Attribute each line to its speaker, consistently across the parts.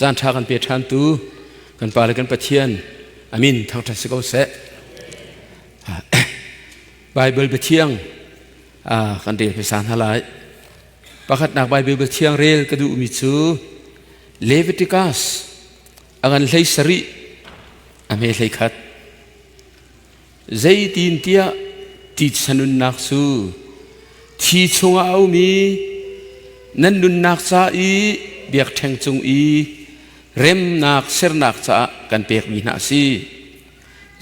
Speaker 1: Caan ṭha kan pe ṭhantu kan Pa le kan Pathian amin thangṭhat si ko seh. Bible biathiang kan rel hmasa hna lai. Pakhatnak Bible biathiang rel ka duhmi cu Leviticus a ngan hlei sarih a hme hlei khat. Zeitintiah titsa nunnak cu thi chungah a um i nan nunnak ca i biakṭheng cung i remnak sernak caah kan pekmi hna a si.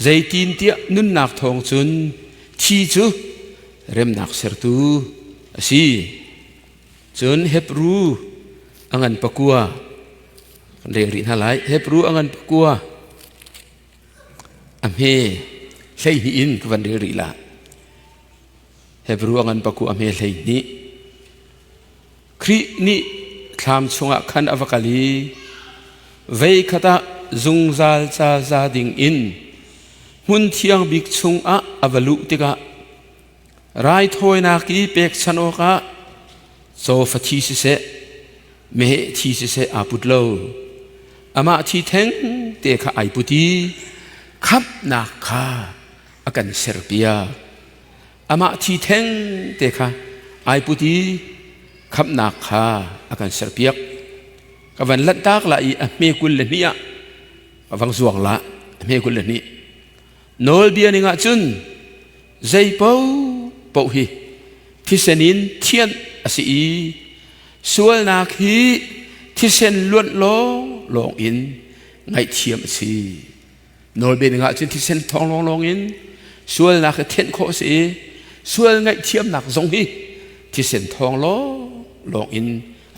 Speaker 1: Zeitintiah nunnak thawng cun thi cu remnak sertu a si. Cun Hebru a ngan pakua kan rel rih hna lai. Hebru a ngan pakua A hme 12 in ka van rel rih la. Hebru a ngan paku a hme 12. Khrih nih thlam chungah khan a va kal i vei khat ah zungzal ca za ding in hmun thiang bik chungah a va luh tikah raithawinak i pekchanh awkah cawfa thi siseh meheh thi siseh aa put lo. Amah thi theng te kha ai put i khamhnak kha a kan serpiak. Amah thi theng te kha ai put i khamhnak kha a kan serpiak. Ka van lanhtak la i a hme 22 ah ka vang zuang la a hme 22. Nawlbia ning ah cun zei paohpaoh hi thisen in thianh a si i sualnak hi thisen luanh lawnglawng in ngaihthiam a si. Nawlbia ning ah cun thisen thawng lawnglawng in sualnak hi thianh khawh a si i sual ngaihthiamnak zong hi thisen thawng lawnglawng in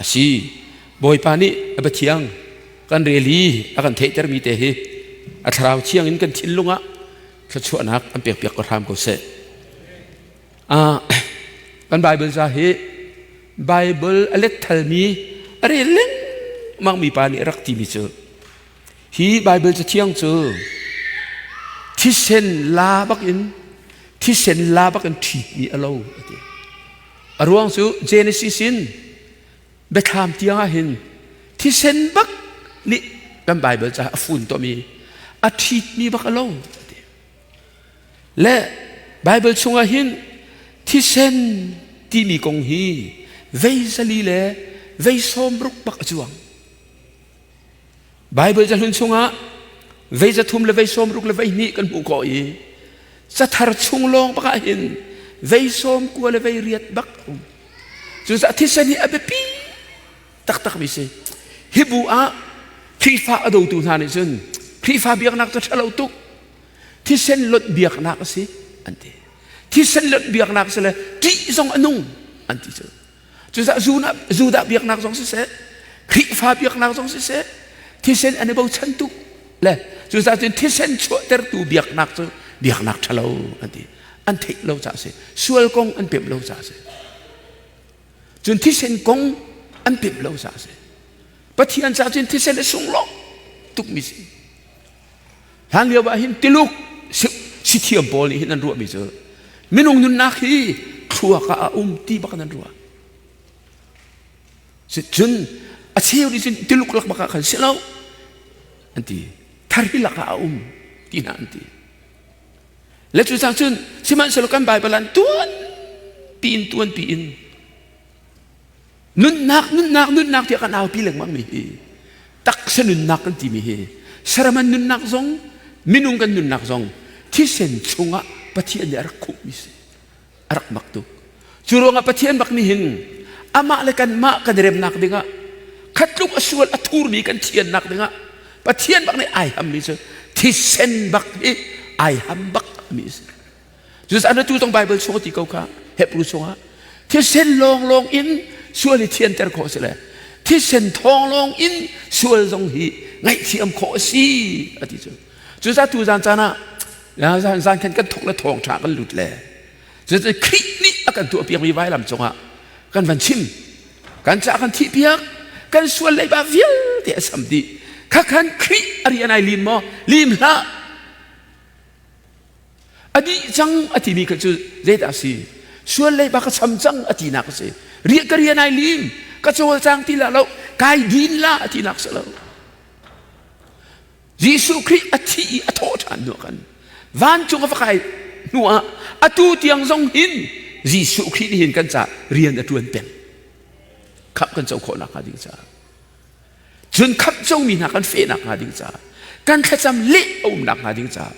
Speaker 1: a si. Bawipa nih a biathiang kan rel i a kan theihtermi te hi a thlarau thiang in kan thinlung ah thluachuahnak an pekpiak ko hram ko seh. Kan Bible ca hi Bible a let thalmi a rel lengmang mi pa nih a rak timi cu hi Bible cathiang cu thisen la bak in thisen la bak in ṭhitmi a lo a ti. A ruang cu Genesis in Biathlam tiang ah hin thisen bak nih kan Bible caah a fun tuahmi a ṭhitmi bak a lo ti. Le Bible chungah hin thisen timi kong hi vei 4 le vei 60 bak a cuang. Bible cahlun chungah vei 3 le vei 60 le vei 2 kan hmuh khawh i cathar chung lawng bak ah hin vei 90 le vei 8 bak um. Cucaah thisen hi a biapi taktakmi si. Hi bu ah Khrihfa a dotu hna nih cun Khrihfa biaknak cu ṭhalo tuk. Thisen lonh biaknak a si an ti. Thisen lonh biaknak si le ṭih zong a nung an ti cu. Cucaah Judah biaknak zong siseh, Khrihfa biaknak zong siseh, thisen an i bochan tuk le cucaah cun thisen chuahtertu biaknak cu biaknak ṭhalo an ti. An theih lo caah a si. Sual kong an pemh lo caah a si. Cun thisen kong an pemh lo caah a si. Pathian caah cun thisen a sunglaw tukmi si. Hlan lio ah hin Tuluk sithiam pawl nih hin an ruahmi cu minung nunnak hi thluak ah a um ti bak an ruah. Cun a cheu nih cun Tuluk lak bak ah khan si lo an ti. Thar hi lak ah a um ti hna an ti. Le cu cang cun sihmanhsehlaw kan Bible an tuan piin tuan piin nunnak nunnak nunnak tiah kan aupi lengmang mi hi taksa nunnak kan timi hi saraman nunnak zong minung kan nunnak zong thisen chungah Pathian nih a rak khumhmi si a rak mak tuk cu ruangah Pathian bak nih hin amah le kanmah kan remnak dingah khatluk a sual a thurmi kan thiannak dingah Pathian bak nih ai hammi cu thisen bak hi ai ham bak mi si Cucaah na tu tong Bible chung a ti ko kha Hebrew chungah thisen lawnglawng in sual hi thianter khawh si le thisen thawng lawng in sual zong hi ngaihthiam khawh a si a ti cu. Cucaah tu zan caan ah zan zan khan kan thawk le thawng ṭha kan lut le cucaah Khrih nih a kan tuahpiakmi vailam cungah kan van chim kan ca kan thihpiak kan sual leiba vialte a sam dih kha khan Khrih a rian ai lim maw lim hlah A dih cang a timi kha cu zeidah a si? Sual leiba ka cham cang a tinak a si. Riah ka rian ai lim, ka cawlcang ti la lo, kai din la a tinak si lo. Jesuh Khrih a thi i a thawh ṭhan hnu khan vancung a va kai hnu ah atu tiang zong hin Jesuh Khrih nih hin kan caah rian a ṭuan peng. Khamh kan co khawh nakhnga ding caah. Cun khamh comi hna kan feh nakhnga ding caah kan thlacam leh a um nakhnga ding caah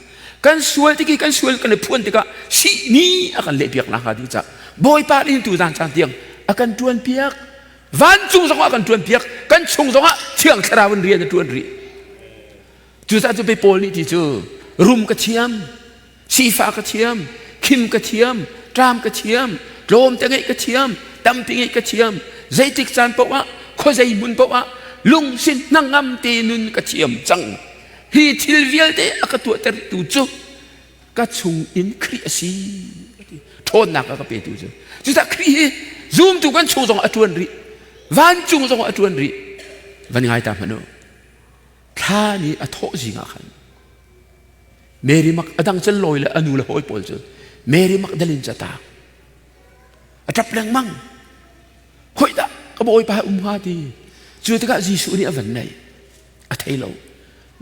Speaker 1: kan sual tik i kan sual kan i phuan tikah sihni a kan lehpiak nakhnga ding caah Bawipa nih tu zan caan tiang a kan ṭuan piak. Vancung zongah a kan ṭuan piak, kan chung zongah Thiang Thlarau in rian a ṭuan rih. Cucaah cu pei Paul nih ti cu rum ka thiam, sifah ka thiam, khim ka thiam, ṭam ka thiam, tlawmte ngeih ka thiam, tampi ngeih ka thiam, zeitik caan paoh ah, khuazei hmun paoh ah lungsin hnangam te nun ka thiam cang. Hi thil vialte a ka tuahtertu cu ka chung in Khrih a si. Ṭhawnnak a ka petu cu. Cucaah Khrih hi zumtu kan chung zong a ṭuan rih. Vancung zong a ṭuan rih. Van ngai ta hmanh u. Thla nih a thawh zing ah khan Mary Mak a dang cel lawi le a nu le hawi pawl cu Mary Magdalene cu a taak. A ṭap lengmang. Khoi dah ka bawipa um hnga ti. Cu tikah Jesuh nih a van naih. A thei lo.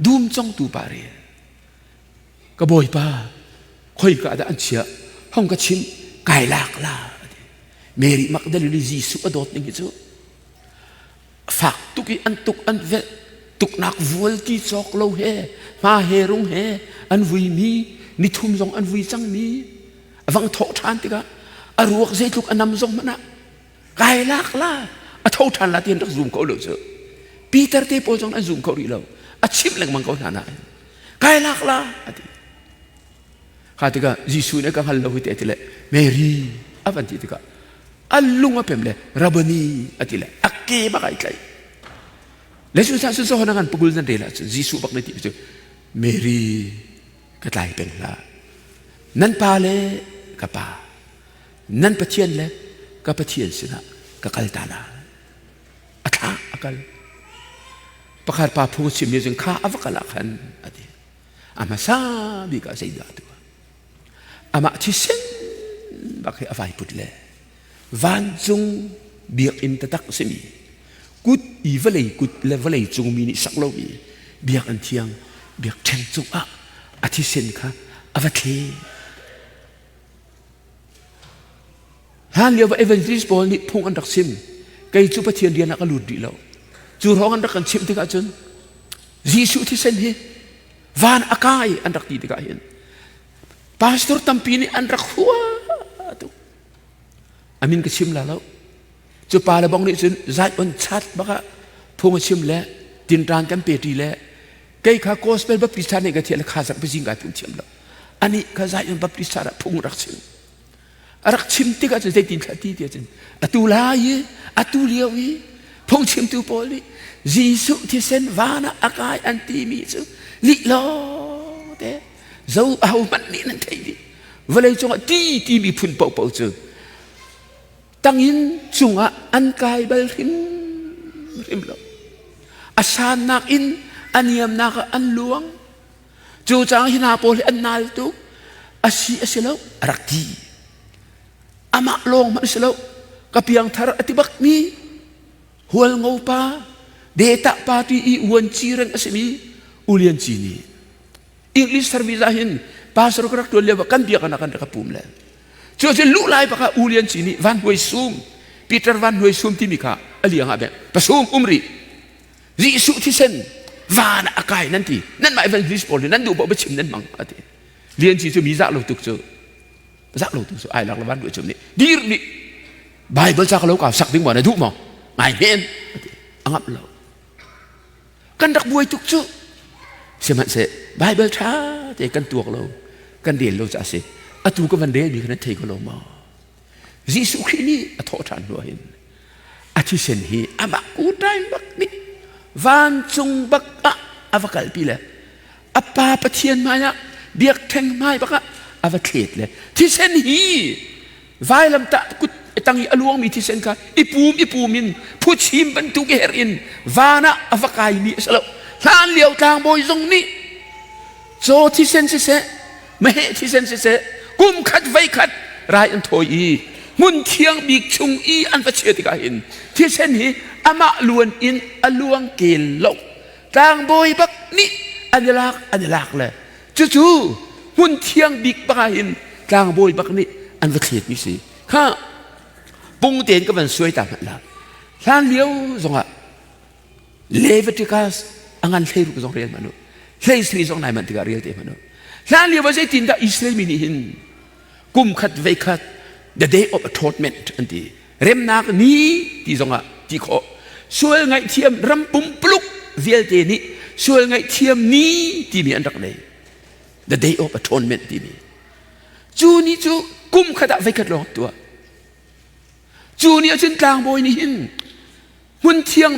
Speaker 1: Dum congtu pa re. Ka bawipa khoi ka dah an chiah. Hong ka chim kai lak la. Mary Magdalene nih Jesuh a dawt ning hi cu fak tuk i an tuk an velh tuknak vual ti cawk lo he hma he rung he an vuimi nithum zong an vui cangmi a vang thawh ṭhan tikah a ruak zeitluk a nam zong hmanh ah kai lak la a tho ṭhan la ti an rak zum ko lo cu Peter te pawl zong an zum kho rih lo a chimh lengmang ko hna nain kai lak la a ti kha tikah Jesuh nih ka hngal lo hi te ti le Mary a van ti tikah a lung a pem le Rabboni a ti le a ke bak ai tlaih le cu sa cu ngan pagul nan rel ahcun Jesuh bak na ti cu Mary ka tlai peng hlah nan pa le ka pa nan Pathian le ka Pathian sinah ka kal ta la a thla a kal pakhat pa phung chim ni cun kha a va kal ah khan a ti a hmasa bik ah zeidah a tuah Amah thisen bak hi a vai put le vancung biakinn taktak simi kut i vawlei kut le vawlei cung mi nih sak lomi biakinn thiang biakṭheng cungah a thisen kha a va thle. Hlan lio evangelist pawl nih phung an rak chim. Kei cu Pathian rian ah ka lut rih lo. Cu hrawng an rak kan chimh tikah cun Jesuh thisen hi van a kai an rak ti tikah hin pastor tampi nih an rak hua tuk amin ka chim la lo cu pa le bong nih cun zai on chat baka phung a chim le tinṭan kan pe ṭi le kei kha gospel baptist nih ka thiah le kha zak pazing kai phung thiam lo ani kha zai on baptist ah phung rak chim a rak chim tikah cun zeitin thla ti ti cun atu lai i atu lio i phungchimtu pawl nih Jesuh thisen van ah a kai an timi cu lih lawng te zo aho hmanh nih nan theih dih vawlei cungah ti timi phun paohpaoh cu tangin cungah an kai bal hrim hrim lo a sannak in a niamnak ah an luang Cu caah hi hna pawl hi an nal tuk. A si a si lo a rak ti. Amah lawng hmanh a si lo. Ka piangthar a ti bakmi Hualngo pa Deta party i uanci reng a simi U Lian Ci nih English service ah hin pastor ka rak tuan lio ah kan biakinn ah kan rak pum le cu cu luh lai bak ah U Lian Ci nih Van Hnuai Sum Peter Van Hnuai Sum timi kha a liang ah bek pasum um rih Jesuh thisen van ah a kai nan ti nanmah evangelist pawl nih nan duh paoh biachim nan hmang a ti Lian Ci cu mi zah lo tuk cu zah lo tuk cu ai lak le van duh cum nih dir nih Bible ca ka lo ka sak ding maw na duh maw ngai hen a ti a ngamh lo kan rak buai tuk cu sihmanhseh Bible tha te kan tuak lo kan rel lo ca a si atu ka van rel mi kha nan thei ko lo maw Jesuh Khrih nih a thawh ṭhan hnu hin a thisen hi amah kuṭai bak nih vancung bak ah a va kalpi le a pa Pathian hmai ah biakṭheng hmai bak ah a va thlet le thisen hi vailamtah kut tang i a luangmi thisen kha i pum i pum in phuchim bantuk i herh in van ah a va kaimi a si lo hlan lio tlangbawi zong nih caw thisen siseh meheh thisen siseh kum khat vei khat rai an thawi i hmun thiang bik chung i an va chia tikah hin thisen hi amah luan in a luang kel lo tlangbawi bak nih an i lak an i lak le cucu hmun thiang bik bak ah hin tlangbawi bak nih an va thlet mi si. Kha pung tein ka van suai ta hmanh la. Hlan lio zongah Leviticus a ngan 16 zong rel hmanh u. 13 zong nai manh tikah rel te hmanh u. Hlan lio ah zeitindah Israel mi nih hin kum khat vei khat the day of atonement an ti. Remnak ni ti zongah ti khawh. Sual ngaihthiam ram pumpuluk vialte nih sual ngaihthiam ni timi an rak nei. The day of atonement timi. Cu ni cu kum khat ah veikhat lawng tuah. Cu ni ahcun tlangbawi nih hin hmun thiang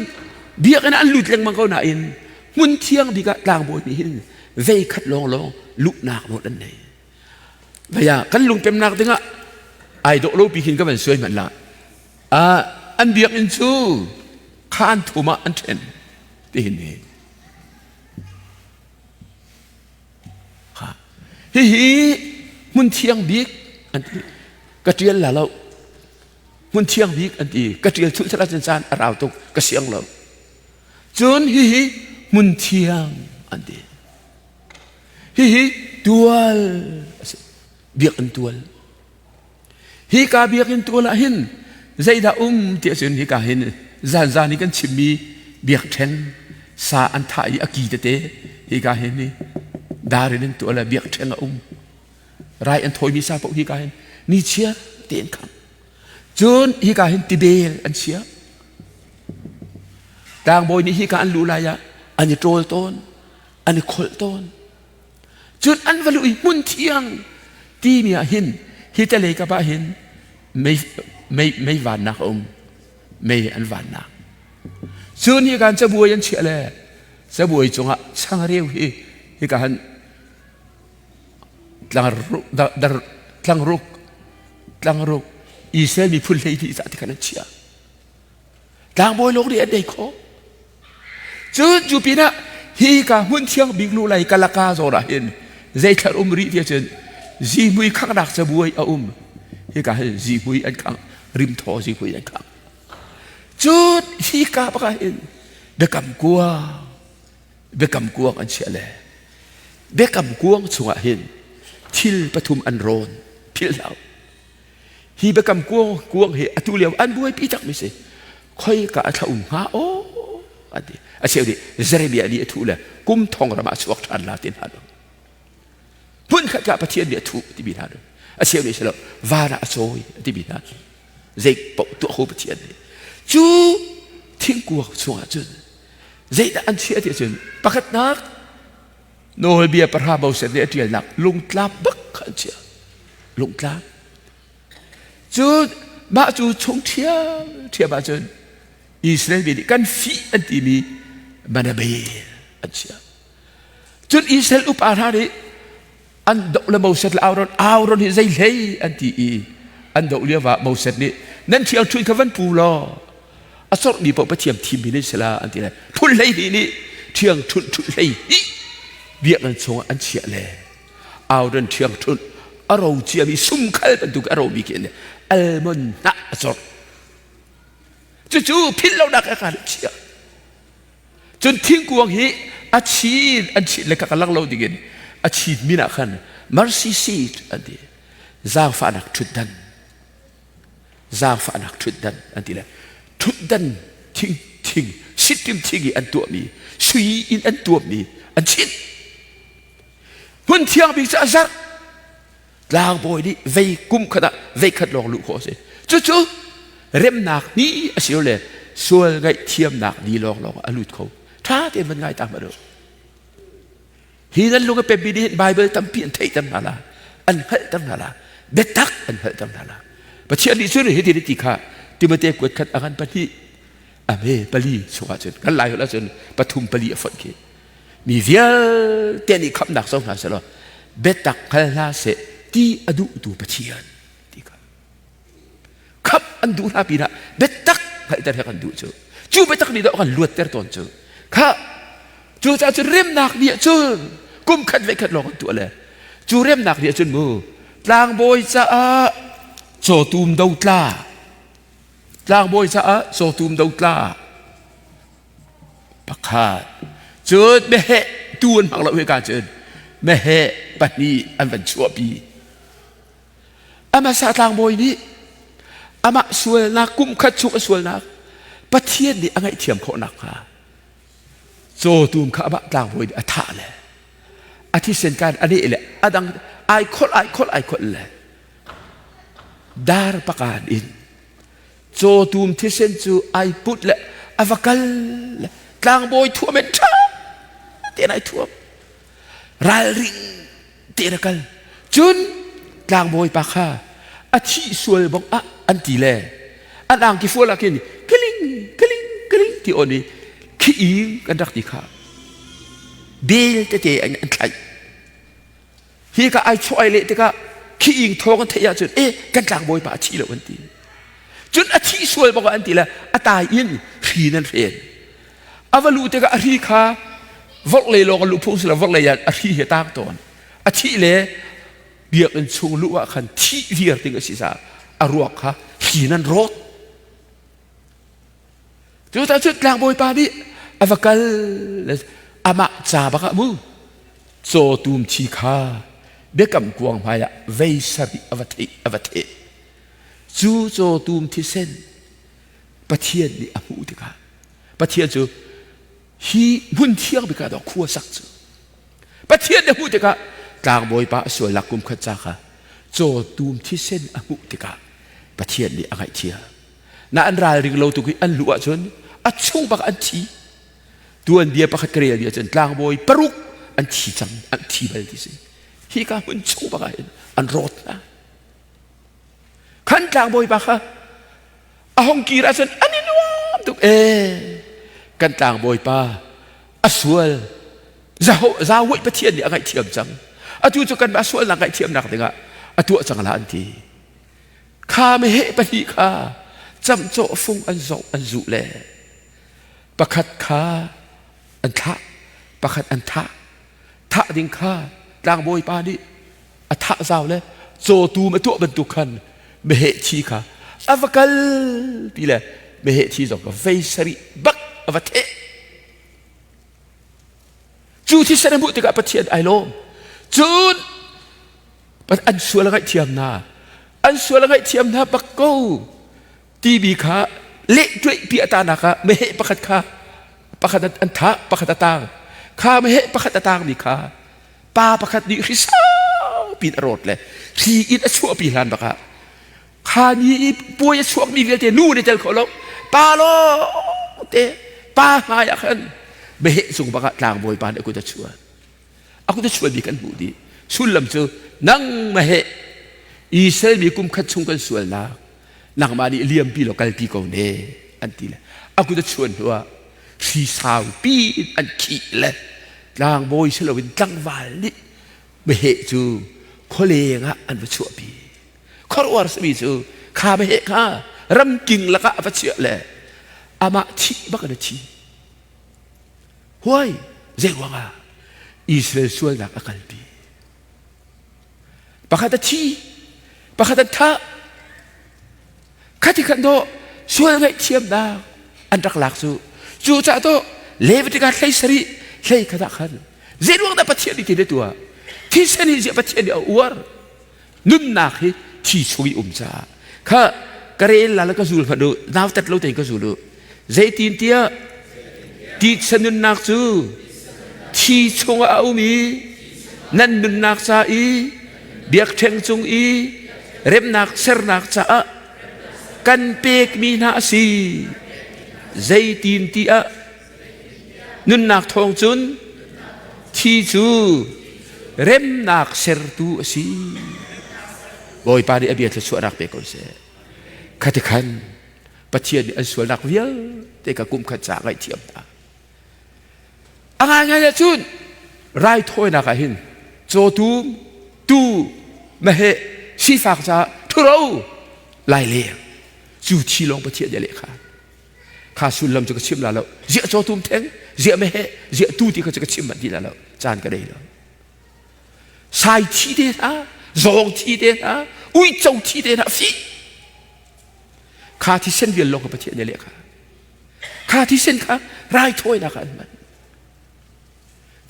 Speaker 1: biakinn ah an lut lengmang ko nain hmun thiang bik ah tlangbawi nih hin veikhat lawnglawng luhnak nawl an nei. Vei ah kan lungpemnak dingah ai dawh lo pi khin ka van suai hmanh la. An biakinn cu khaan thum ah an ṭhen ti hin hi. Hihi hmun thiang bik an ti. Ka ṭial la lo. Hmun thiang bik an ti. Ka ṭial thulh thal ahcun caan a rau tuk. Ka siang lo. Cun hihi hmun thiang an ti. Hihi tual a si. Biakinn tual. Hika biakinn tual ah hin zeidah um ti ahcun hika hin zanzan i kan chimmi biakṭheng sa an thah i a ki tete hika hin ni dar in an tuah le biakṭheng a um. Rai an thawimi sa paoh hika hin nichiar tein khang. Cun hika hin tibel an chia. Tlangbawi nih hika an luh lai ah an i ṭawl tawn, an i kholh tawn. Cun an va luh i hmun thiang timi ah hin hi te lei kap ah hin mei mei mei vannak a um. Mei an vannak. Cun hi kan cabuai an chiah le cabuai cungah changreu hi hika han tlangruk tlangruk Israel miphun 12 cah ti khan an chiah. Tlangbawi lawng nih an ei khawh. Cun cu pinah hi ka hmun thiang bik lu lai kalaka zawn ah hin zeithlar um rih ti ahcun zihmui khanghnak cabuai a um. Hika hin zihmui an khangh, rimthaw zihmui an khangh. Cun hika bak ah hin biakam kuang biakam kuang an chiah le biakam kuang chungah hin thil pathum an rawn philh hlah. Hi biakam kuang kuang hi atu lio an buaipi takmi si. Khoi ka a thla um hnga aw an ti. A cheu nih Jeremiah nih a thuh le kum thong ram ah chuak ṭhan la ti hna lo. Hmun khat ka Pathian nih a thuh timi hna lo. A cheu nih si lo van ah a cawi timi hna. Zei paoh tuah kho Pathian nih. Cu thingkuang chungah cun zeidah an chiah ti ahcun pakhatnak nawlbia pahra Moses nih a ṭialnak lungtlap bak kha an chiah. Lungtlap. Cu mah cu chung ṭhiamṭhiam ahcun Israel mi nih kan fih an timi manabel an chiah. Cun Israel upa hna nih an doh le Moses le Aaron Aaron hi zei hlei an ti i an doh lio ah Moses nih nan ṭhiangṭhunh kha van pu law a corhmi paoh Pathian thimmi nan si la an ti lai. Phun 12 nih ṭhiangṭhunh ṭhunh 12 biakinn chungah an chiah le Aaron ṭhiangṭhunh a ro ciami sumkhal bantuk a romi khi an almond hnah a corh. Cucu philh lonak a kan chiah. Cun thingkuang hi a chin an chin le ka lang lo dingin a chin min ah khan mercy seat an ti. Zaangfahnak ṭhutdan. Zaangfahnak ṭhutdan an ti le ṭhutdan thing thing sittim thing i an tuahmi sui in an tuammi an chinh. Hmun thiang bik cu a zarh. Tlangbawi nih vei kum khat ah vei khat lawng luh khawh a si. Cucu remnak ni a si le sual ngaihthiamnak ni lawnglawng a lut kho. Ṭha tein van ngai ta hmanh u. Hi nan lung a pemmi nih hin Bible tampi an theihter hna la, an hngalhter hna la, biatak an hngalhter hna la. Pathian nih cun hitin a ti kha Timote kuat khat a ngan pahnih a hme pali chungah cun kan lai holh ahcun pathum pali a fonh khi. Mi vialte nih khamhnak co hna selaw biatak hngal hna seh ti a duhtu Pathian ti kha khamh an duh hna pinah biatak hngalhter he kan duh cu cu biatak nih dawh kan luatter tawn cu kha cucaah cun remnak ni ah cun kum khat ve khat lawng an tuah le cu remnak ni ah cun mu tlangbawi caah cawtum dotla tlangbawi caah cawtum dotla pakhat cun meheh Tu an hmang lo hika cun meheh pahnih an van chuahpi. Amasa tlangbawi nih amah sualnak kum khat chung a sualnak Pathian nih a ngaihthiam khawh nakhnga cawtum kha amah tlangbawi nih a thah le a thisen kan a neh le a dang ai kholh ai kholh ai kholh le dar pakan in cawtum thisen cu ai put le a va kal le tlangbawi thuam in ṭha tein ai thuam ralring tein a kal cun tlangbawi pa kha a thih sual bang ah an ti le an angki fual ah khin kiling kiling kiling ti on i khi ing kan rak ti kha bel tete an thlaih hi ka ai chuah ai leh tikah khi ing thawng an theih ahcun e kan tlangbawi pa a thi lo an ti cun a thih sual bang ah an ti le a tai in hri nan hren a va luh tikah a hri kha vorhlei lawng a luh phung si lo vorhlei ah a hri he tang tawn a thih le biakinn chung luh ah khan thih viar ding a si caah a ruak kha hri nan rawt cucaah cun tlangbawi pa nih a va kal amah ca bak ah mu cawtum thi kha biakam kuang hmai ah vei sarih a va theih a va theh cu cawtum thisen Pathian nih a hmuh tikah Pathian cu hi hmun thiang bik ah dah khua sak cu Pathian nih a hmuh tikah tlangbawi pa a sualnak kum khat ca kha cawtum thisen a hmuh tikah Pathian nih a ngaihthiam na an ralring lo tuk i an luh ahcun a chung bak an thi tuanbia pakhat ka rel mi ahcun tlangbawi paruk an thi cang an thi bal ti si hi ka hmun chung bak ah hin an rawt hna khan tlangbawi pa kha a hong kir ahcun an i nuam tuk ee kan tlangbawi pa a sual Yahweh Pathian nih a ngaihthiam cang atu cu kanmah sualnak ngaihthiamnak dingah a tuah cang la an ti kha meheh pahnih kha camcawh fung an zoh an zuh le pakhat kha an thlah pakhat an thah thah ding kha tlangbawi pa nih a thah zau le cawtum a tuah bantuk khan meheh thi kha a va kal ti le meheh thi zong kha vei sarih bak a va theh cu thisen a hmuh tikah Pathian ai lawm cun an sual a ngaihthiam hna an sual a ngaihthiam hna bak ko timi kha leh tuih pi a tanak ah meheh pakhat kha pakhat an thah pakhat a tang kha meheh pakhat a tangmi kha pa pakhat nih hri saupi in a rawt le hri in a chuahpi hlan bak ah kha ni i puai a chuakmi vialte nu nih tel kho lo pa lawng te pa hmai ah khan meheh cung bak ah tlangbawi pa nih a kut a chuan a kut a chuanmi kan hmuh dih sullam cu nang meheh Israel mi kum khat chung kan sualnak nangmah nih liampi law kalpi ko ne an ti le a kut a chuan hnu ah hri saupi in an khih le tlangbawi si loin tlangval nih meheh cu khualeng ah an va chuahpi khuaruahar simi cu kha meheh kha ramking lakah a va chiah le amah thih bak in a thi huai zei ruangah Israel sualnak a kalpi pakhat a thi pakhat an thah Khati khan dawh sual ngaihthiamnak an rak lak cu cu cah to Leviticus hlei sarih hlei khat ah khan zeiruang dah Pathian nih ti le tuah thisen hi ziah Pathian nih a uar nunnak hi thi chung i um caah kha ka rel la le ka zul hmanh u nautat lo tein ka zul u zeitin tiah titsa nunnak cu thi chungah a um i nan nunnak ca i biakṭheng cung i remnak sernak caah kan pekmi hna a si zeitin tiah nunnak thawng cun thi cu remnak sertu a si Bawipa nih a bia thluachuahnak pe ko seh khati khan Pathian nih an sualnak vialte ka kum khat ca ngaihthiam hna. A ngaingai ahcun raithawinak ah hin cawtum, tuu, meheh, sifak caah ṭhuro laileng cu thi lawng Pathian nih a leh kha. Kha sullam cu ka chim la lo. Ziah cawtum theng, ziah meheh, ziah tuu ti kha cu ka chim manh ti la lo. Caan ka nei lo. Sai thi te hna, zawng thi te hna, uico thi te hna fih. Kha thisen vial lawng kha Pathian nih a leh kha. Kha thisen kha raithawinak ah an hman.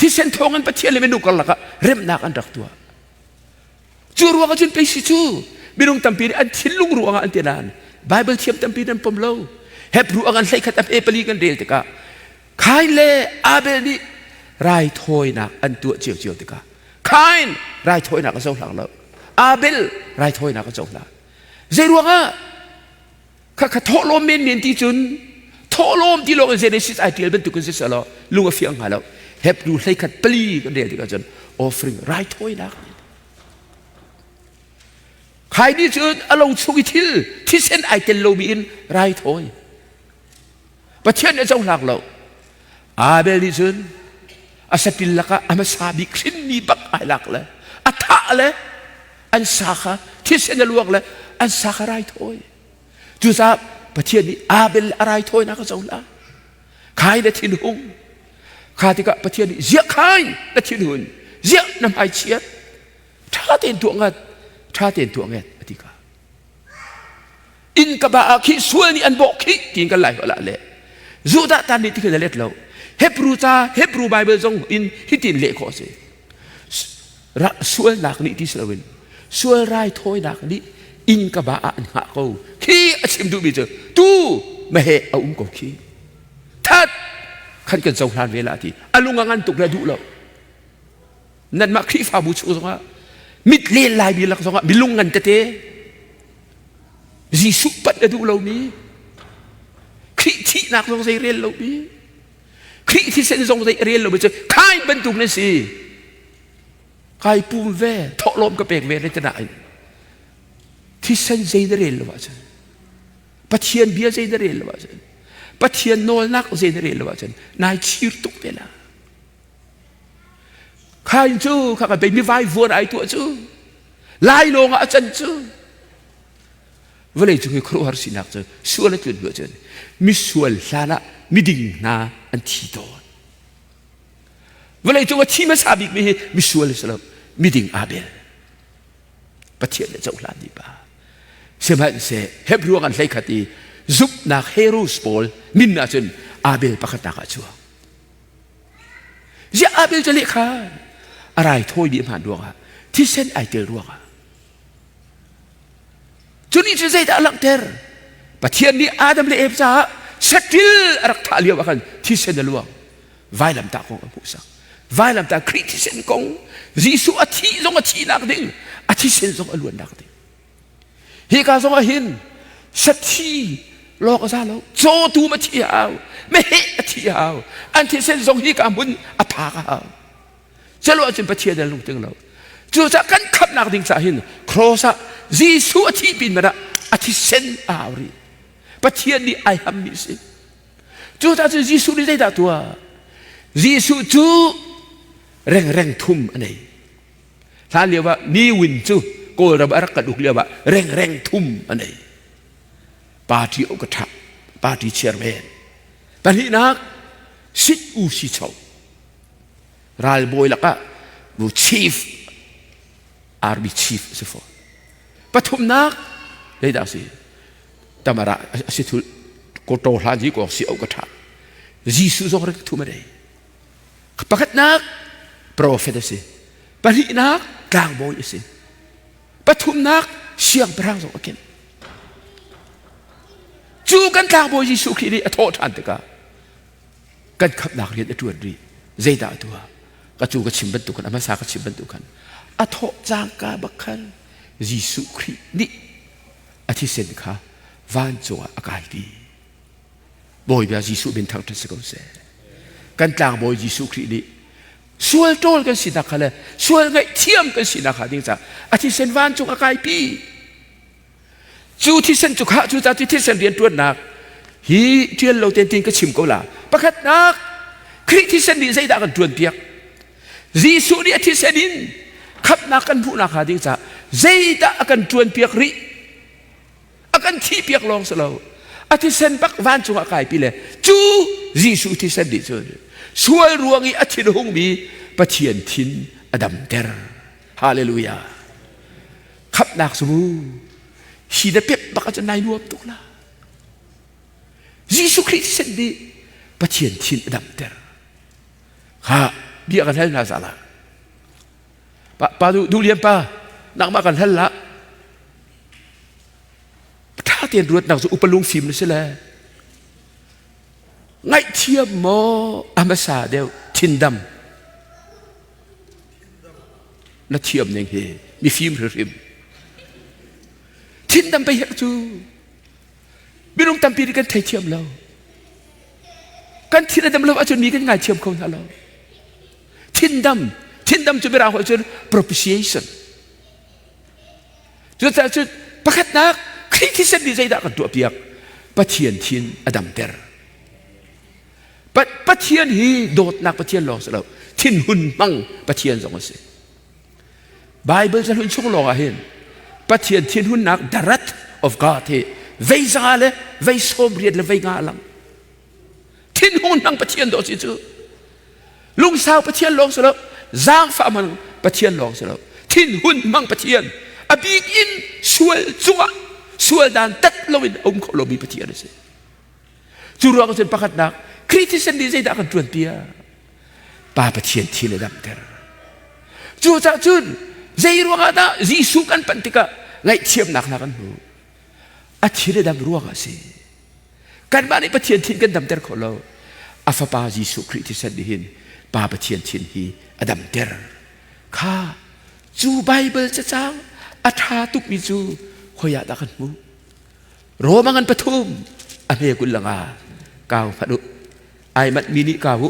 Speaker 1: Thisen thawng in Pathian le minung karlak ah remnak an rak tuah. Cu ruang ah cun pei si cu minung tampi nih an thinlung ruangah an ti nain Bible thiam tampi nan pom lo. Hebrew a ngan 13 a pali kan rel tikah Kain le Abel nih raithawinak an tuah ciocio tikah Kain raithawinak a cohlang lo. Abel raithawinak a cohlang. Zei ruangah kha kha thawhlawm menmen ti cun thawhlawm ti lawng in Genesis ai tial bantuk in si law lung a fiang hnga lo. Hebrew 13 pali kan rel tikah cun offering raithawinak Khai nih cun a lo chung i thil thisen ai tel lomi in raithawi. Pathian nih a cohlang lo. Abel nih cun a satil lakah a hmasa bik hrinmi bak ai lak le a thah le an sa kha thisen a luak le an sa kha raithawi. Cucaah Pathian nih Abel a raithawinak a cohlang. Khai na thinhung. Kha tikah Pathian nih ziah khai na thinhun ziah na hmaichiat ṭha tein tuah ngat ṭha tein tuah nget a ti ka inn ka ba ah khi sual nih an bawh khi tiin kan lai holh ah le Judah tan nih tikhin a let lo Hebrew ca Hebrew Bible zong in hitin leh khawh a si sualnak nih ti si loin sual raithawinak nih inn ka ba ah an hngah ko khi a chim duhmi cu tu meheh a um ko khi that khan kan cohlan ve la ti a lung a ngan tuk le duh lo Nanmah Khrihfabu chung zongah mit len laimi lak zongah milung ngan tete Jesuh panh a duh lomi Khrih thihnak zong zei rel lomi Khrih thisen zong zei rel lomi cu khai bantuk nan si kai pum ve thawhlawm ka pek ve le tanain thisen zei na rel lo ahcun Pathian bia zei na rel lo ahcun Pathian nawlnak zei na rel lo ahcun nai chir tuk te la Khain cu kha ka bei mi vai vuan ai tuah cu lai lawng ah a can cu vawlei cung i khuaruahhar sinak cu sual a tlun hnu cun misual hlan ah miding hna an thi tawn vawlei cung a thi hmasa bik mi hi misual si lo miding Abel Pathian le cohlan dih pa sihmanhseh Hebrew an hlei khat i zumhnak heroes pawl min ah cun Abel pakhatnak ah chuak Ziah Abel cu lehkha a raithawi dih hman ruangah thisen ai tel ruangah cu nih cu zeidah a langhter Pathian nih Adam le Eve caah saṭil a rak thah lio ah khan thisen a luang vailamtah kong a hmuhsak vailamtah Khrih thisen kong Jesuh a thih zong a thihnak ding a thisen zong a luannak ding Hika zong ah hin sathi lawk a za lo cawtu ma thi hau meheh a thi hau an thisen zong hika hmun a phak a hau celo ahcun Pathian an lungtling lo cucaah kan khamhnak ding caah hin cross ah Jesuh a thih pin man ah a thisen a hau rih Pathian nih ai hammi si cucaah cun Jesuh nih zeidah tuah Jesuh cu rengreng thum a nei Hlan lio ah Ni Win cu Kawlram a rak kan uk lio ah rengreng thum a nei. Party ka ṭha, party chairman. Pahnihnak sit u si cho. Ralbawi lakah bu chief army chief a si fawn. Pathumnak zeidah a si? Tamara a si thul koto hlan hi ko si au ka ṭha. Jesuh zong rak thum a nei. Pakhatnak profet a si. Pahnihnak tlangbawi a si. Pathumnak siangpahrang zong a ken. Cu kan tlangbawi Jesuh Khrih nih a thawh ṭhan tikah kan khamhnak rian a ṭuan rih. Zeidah a tuah? Ka cu ka chim bantuk khan a hmasa ka chim bantuk khan a thawh cangka bak khan Jesuh Khrih nih a thisen kha vancung ah a kai dih. Bawipa Jesuh min thangṭhat si ko seh. Kan tlangbawi Jesuh Khrih nih sual ṭawl kan sinak kha le sual ngaihthiam kan sinak kha ding caah a thisen vancung a kaipi. Cu thisen cu kha cu ca ti thisen rianṭuannak hi ṭial lo ten tin ka chim ko la. Pakhatnak Khrih thisen nih zeidah kan ṭuanpiak? Jesuh nih a thisen in khamhnak kan hmuhnak hnga ding caah zeidah a kan ṭuanpiak rih? A kan thihpiak lawng si lo a thisen bak vancung ah kaipi le cu Jesuh thisen nih cun sual ruang i a thin hungmi Pathian thin a damter. Hallelujah. Khamhnak cu mu hi na pep bak ahcun nai nuam tuk la. Jesuh Khrih thisen nih Pathian thin a damter. Ha. Bia kan hal hna za la. Pa pa du du lian pa nangmah kan hal la. Tha tein ruat nak cu upa lungfim na si le. Ngaihthiam maw a hmasa deuh thindam. Na thiam ning hi mifim hrimhrim. Thindam pei herh cu minung tampi nih kan theithiam lo. Kan thin a dam lo ahcun mi kan ngaithiam kho hna lo. Thindam, thindam cu mirang holh cun propitiation. Cucaah cun pakhatnak Khrih thisen nih zeidah kan tuahpiak? Pathian thin a damter. Pathian hi dawtnak Pathian lawng si lo, thinhun hmang Pathian zong a si. Bible cahlun chung lawng ah hin Pathian thinhunnak the wrath of God hi vei zanga le vei 80 le vei nga lang. Thinhun hmang Pathian dawh si cu. Lungsau Pathian lawng si lo, zaangfah hmang Pathian lawng si lo, thinhun hmang Pathian, a bik in sual cungah sual dan tat loin a um kho lomi Pathian a si. Cu ruang cun pakhatnak Khrih thisen nih zeidah kan ṭuan piak? Pa Pathian thil a damter. Cucaah cun zei ruangah dah Jesuh kan panh tikah ngaihthiamnak hna kan hmuh? A thil a dam ruangah a si. Kanmah nih Pathian thin kan damter kho lo. A fapa Jesuh Khrih thisen nih hin Pa Pathian thin hi a damter. Kha cu Bible cacang a ṭha tukmi cu khoi ah dah kan hmuh? Roma ngan pathum a hme kul langa kau hmanh u. Ai manh mi nih kau u.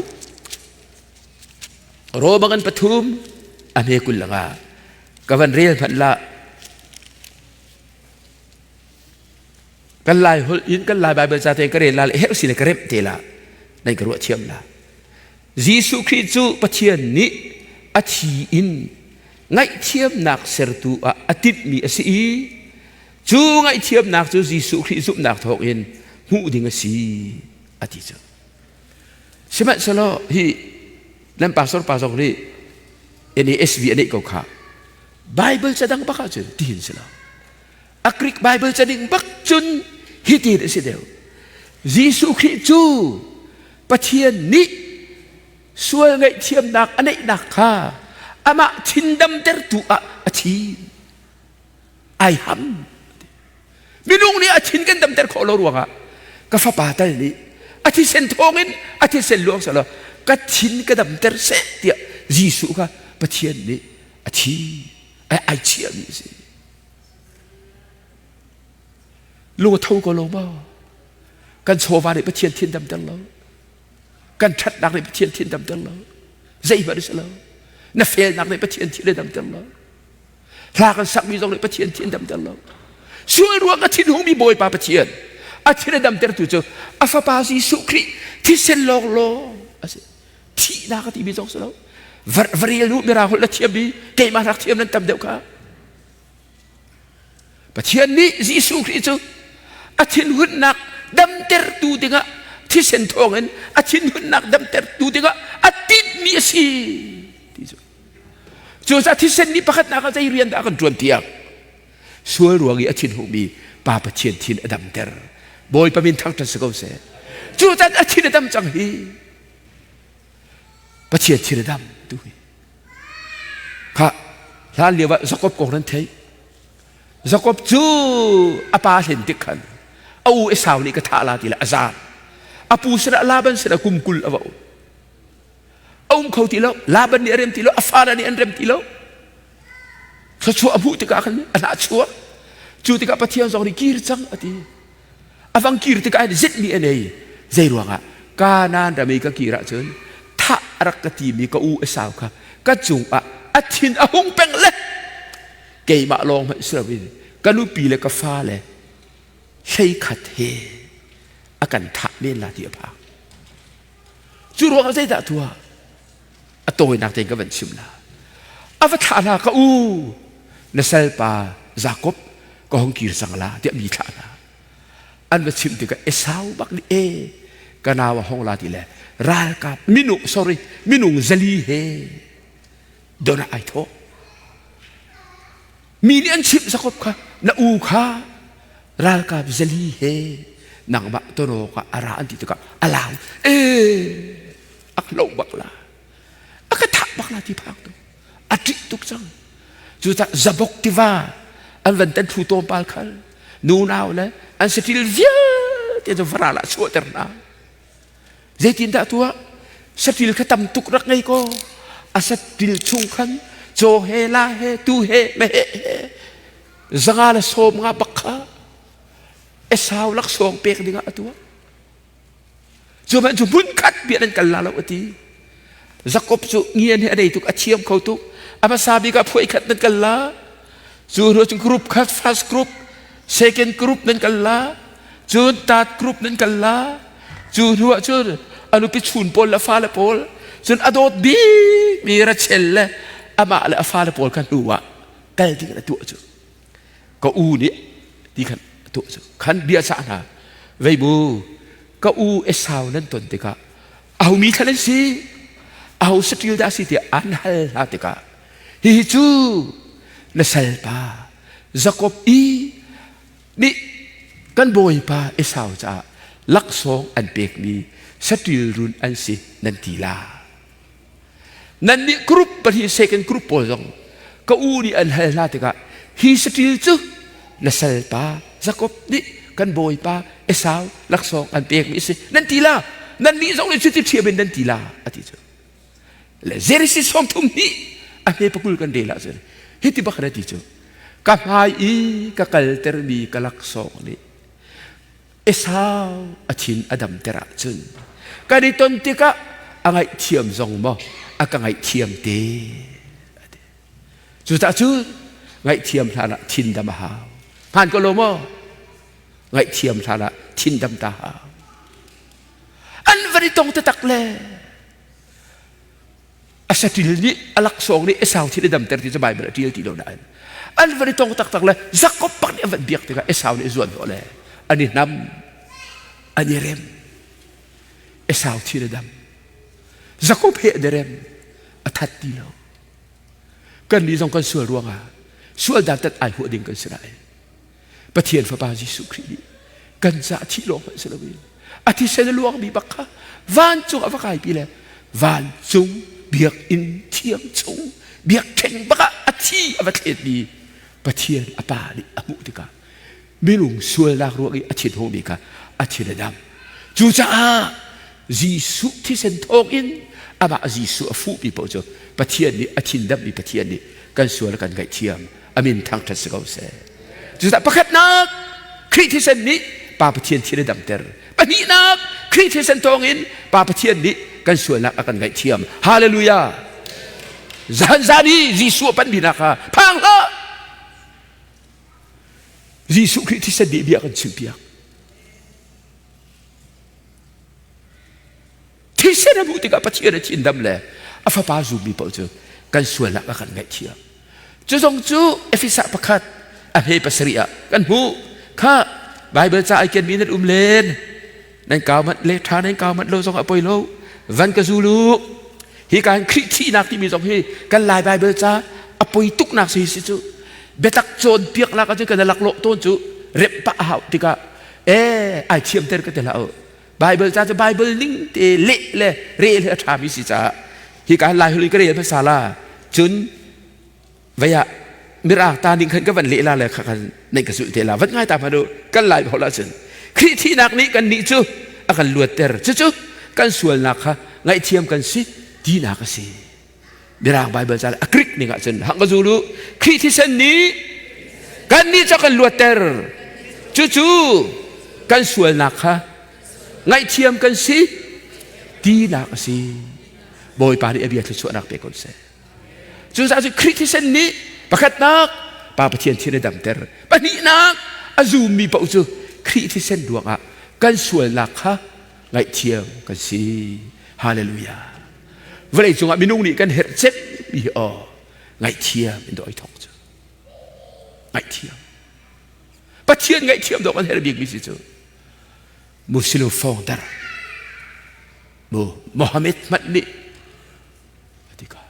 Speaker 1: Roma ngan pathum a hme kul langa ka van rel hmanh la. Kan lai holh in kan lai Bible ca te ka rel la le herh si le ka remh te la nan ka ruah thiam la. Jesuh Khrih cu Pathian nih a thi in ngaihthiamnak sertu ah a timhmi a si i cu ngaihthiamnak cu Jesuh Khrih zumhnak thawngin hmuh ding a si a ti cu. Sihmanhsehlaw hi nan pastor pa zong nih NASB a neih ko kha Bible ca dang bak ahcun tihin si lo. A Greek Bible caning bak cun hitin a si deuh. Jesuh Khrih cu Pathian nih sual ngaihthiamnak a neihnak kha amah thindamtertu ah a thim. Ai ham. Minung nih a thin kan damter khawh lo ruangah ka fapa tal nih a thisen thawngin a thisen luang selaw ka thin ka damter seh tiah Jesuh kha Pathian nih a thi ai chiahmi a si. Lung a tho ko lo maw? Kan chawva nih Pathian thin damter lo. Kan ṭhatnak nih Pathian thin damter lo. Zeihmanh a si lo. Na felnak nih Pathian thin a damter lo. Hla kan sakmi zong nih Pathian thin damter lo. Sual ruang a thinhungmi Bawipa Pathian a thin a damtertu cu a fapa Jesuh Khrih thisen lawnglawng a si. Thihnak a timi zong si lo. Varel nu mirang holh na thiammi keimah rak thiam nan tam deuh kha. Pathian nih Jesuh Khrih cu a thinhunnak damtertu dingah thisen thawngin a thinhunnak damtertu dingah a tinhmi a si ti cu. Cucaah thisen nih pakhatnak ah zei rian dah a kan ṭuan tiang sual ruang i a thinhungmi Pa Pathian thin a damter. Bawipa min thangṭhat si ko seh. Cucaah a thin a dam cang hi. Pathian thin a dam tu hi. Kha hlan lio ah Jakob kong nan theih. Jakob cu a pa hlen tik khan a u Esau nih ka thah la ti le a zaam. A pu sinah Laban sinah kum 20 a va um. A um kho ti lo. Laban nih a rem ti lo. A fale nih an rem ti lo. Thluachuah a hmuh tikah khan a hnah chuak. Cu tikah Pathian zong nih kir cang a ti. A vang kir tikah hin zitmi a nei. Zei ruangah Kanaan ram i ka kir ahcun thah a rak ka timi ka u Esau kha ka cungah a thin a hung peng le keimah lawng hmanh si loin ka nupi le ka fale 11 he a kan thah men la ti a phang. Cu ruangah zeidah tuah? A tawinak tein ka van chim la. A va thlah hna ka u na salpa Jakob ka hong kir cang la tiah mi thlah hna. An va chimh tikah Esau bak nih e ka nau a hong la ti le ralkap minung sorry minung 400 he don ah ai thawh. Mi nih an chimh Jakob kha na u kha ralkap 400 he nangmah ton awkah a ra an ti tikah a lau e a hlo bak la. A ka bak la ti phang tu. A ṭih tuk cang. Cucah Zabok tiva an van tan thu tawmpal khal nunau le an saṭil vialte cu varal ah chuahter hna. Zeitindah tuah? Saṭil kha tam tuk rak ngei kaw a saṭil chung khan caw he la he tu he meheh he zanga le sawm nga bak kha Esau laksawng pek dingah a tuah. Cu hmanh cu hmunkhat bia nan kal la lo a ti. Jakob cu ngian he a nei tuk, a thiam kho tuk. A hmasa bik ah phuai khat nan kal la. Cu hnu cun group khat, first group, second group nan kal la. Cun third group nan kal la. Cu hnu ah cun a nupi chun pawl le a fale pawl, cun a dawt bikmi Rachel le amah le a fale pawl kha hnu ah kal ding in a tuah cu. Ka u nih ti khan a tuah cu. Khan bia cah hna. Vei bu, ka u Esau nan ton tikah aho mi thlan an si aho saṭil dah a si tiah an hal hna tikah hihi cu na salpa Jakob i nih kan bawipa Esau caah laksawng an pekmi saṭil run an si nan ti la. Nannih group pahnih second group pawl zong ka u nih an hal hna tikah hi saṭil cu na salpa Jakob nih kan bawipa Esau laksawng an pekmi a si nan ti la nannih zong nih cuti ṭhiam in nan ti la a ti cu le Genesis 33 a hme pakul kan rel ahcun hiti bak na ti cu ka hmai i ka kaltermi ka laksawng nih Esau a thin a damter ahcun kan i ton tikah a ngaihthiam zong maw a ka ngaihthiam te. Cucaah cu ngaihthiam hlan ah thin dam a hau. Hmaan ko lo maw? Ngaihthiam hlan ah thin dam ta hau. An van i tong taktak le a saṭil nih a laksawng nih Esau thin a damter ti cu Baibal a ṭial ti lo nain an van i tong taktak le Jakob bak nih a van biak tikah Esau nih a zuan hnawh le an i hnam an i rem Esau thin a dam Jakob he an i rem a that ti lo kan nih zong kan sual ruangah sual dantat ai huah ding kan si lai Pathian Fapa Jesuh Khrih nih kan ca thih lawng hmanh si loin a thisen a luangmi bak kha vancung a va kaipi le vancung biakinn thiang chung biakṭheng bak ah a thi a va thletmi Pathian a Pa nih a hmuh tikah minung sualnak ruang i a thin hungmi kha a thin a dam. Cucaah Jesuh thisen thawngin amah Jesuh a fuhmi paoh cu Pathian nih a thin dammi Pathian nih kan sual a kan ngaihthiam a min thangṭhat si ko seh. Cucaah pakhatnak Khrih thisen nih Pa Pathian thin a damter. Pahnihnak Khrih thisen thawngin Pa Pathian nih kan sualnak a kan ngaihthiam. Hallelujah! Zan zan i Jesuh a panmi hna kha phang hlah! Jesuh Khrih thisen nih bia kan chimpiak. Thisen a hmuh tikah Pathian a thin dam le a fapa zummi paoh cu kan sualnak a kan ngaihthiam. Cu zong cu Efesa pakhat a hme pasarih ah kan hmuh. Kha Baibal ca ai kenmi nan um len. Nan kau manh le ṭha nan kau manh lo zong a poi lo. Van ka zul u. Hi kan Khrih thihnak timi zong hi kan Lai Baibal ca a poi tuknak si si cu. Biatak cawnpiaknak ahcun kan laklawh tawn cu remh pah a hau tikah ee ai thiamter ka ti hlah u. Baibal ca cu Baibal ning te leh le rel hi a ṭhami si caah hika Lai holh in ka rel hmasa la cun vei ah mirang ta ning khan ka van leh la le kha khan nan ka zulh te la van ngai ta hmanh u kan Lai holh ahcun Khrih thihnak nih kan nih cu a kan luatter cucu kan sualnak kha ngaihthiam kan si tinak a si Mirang Baibal ca a Greek ning ahcun hang ka zul u Khrih thisen nih kan nih cu kan luatter cucu kan sualnak kha ngaihthiam kan si tinak a si Bawipa nih a bia thluachuahnak pe ko seh cucaah cu Khrih thisen nih pakhatnak Pa Pathian thin a damter pahnihnak a zummi paoh cu Khrih thisen ruangah kan sualnak kha ngaihthiam kan si hallelujah vawlei cungah minung nih kan herh cemmi hi aw ngaihthiam in dawh i thawk cu ngaihthiam Pathian ngaihthiam dawh kan herh bikmi si cu Muslim founder mu Mohammed hmanh nih ati ka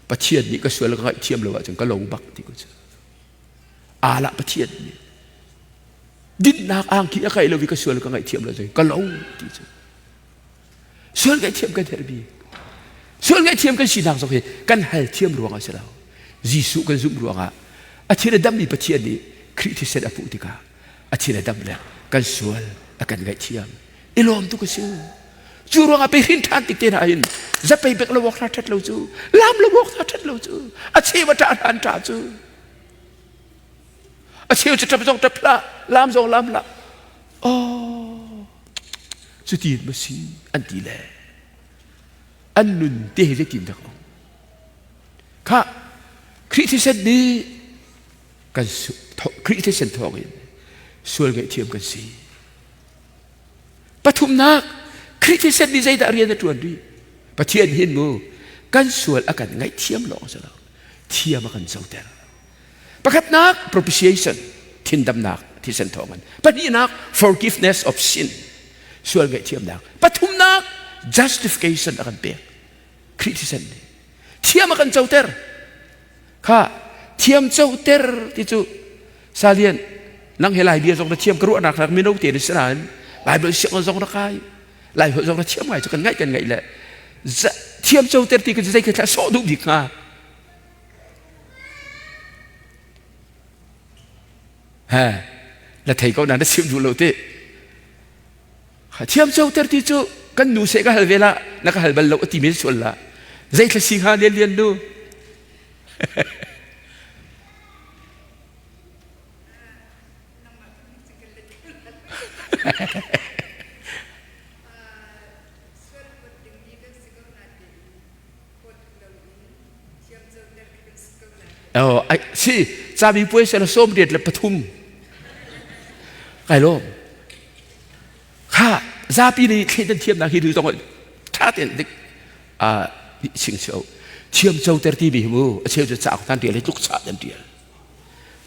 Speaker 1: Pathian nih ka sual ka ngaihthiam lo ahcun ka lo bak ti ko cu ala Pathian nih dinnak angki a kai lo i ka sual ka ngaihthiam lo cun ka lo ti cu sual ngaihthiam kan herh bik. Sual ngaihthiam kan sinak zong hi kan hal thiam ruangah si lo. Jesuh kan zumh ruangah a thin a dammi Pathian nih Khrih thisen a puh tikah a thin a dam le kan sual a kan ngaihthiam. I lawm tuk a si. Cu ruangah pe hrin ṭhan tik te hna hin zapei bek lo awk hna ṭhat lo cu, lam lo awk hna ṭhat lo cu, a cheu a ṭah hna an ṭah cu. A cheu cu ṭap zong ṭap hlah, lam zong lam hlah. Oh, cutin ma si an ti le an nun te hi zeitin dak um. Kha Khrih thisen nih kan Khrih thisen thawngin sual ngaihthiam kan si. Pathumnak, Khrih thisen nih zeidah rian a ṭuan rih? Pathian hin mu kan sual a kan ngaihthiam lawng si lo, thiam a kan coter. Pakhatnak, propitiation, thindamnak thisen thawngin. Pahnihnak, forgiveness of sin, sual ngaihthiamnak. Pathumnak, justification a kan pek. Khrih thisen nih thiam a kan coter. Kha thiam coter ti cu Salian nang he Lai bia zong na thiam ka ruahnak rak mino te na si nain Bible sianginn zong na kai Lai holh zong na thiam ngai cu kan ngaih kan ngaih le thiam coter ti ka zei ka thla sawh duh bik hnga he na thei ko na na sim duh lo ti thiam coter ti cu kan nu seh ka hal ve la na ka hal bal lo a ti men sual la zei thla si hnga lian lian nu Oh, ai, si, cabi puai se la som riat le pathum. Kai lom. Kha, zapi nih thleidan thiamnak hi du zong tha ten dik a ching cheu. Thiam cho ter ti bi mu, a cheu chu cha tan tial tluk cha tan tial.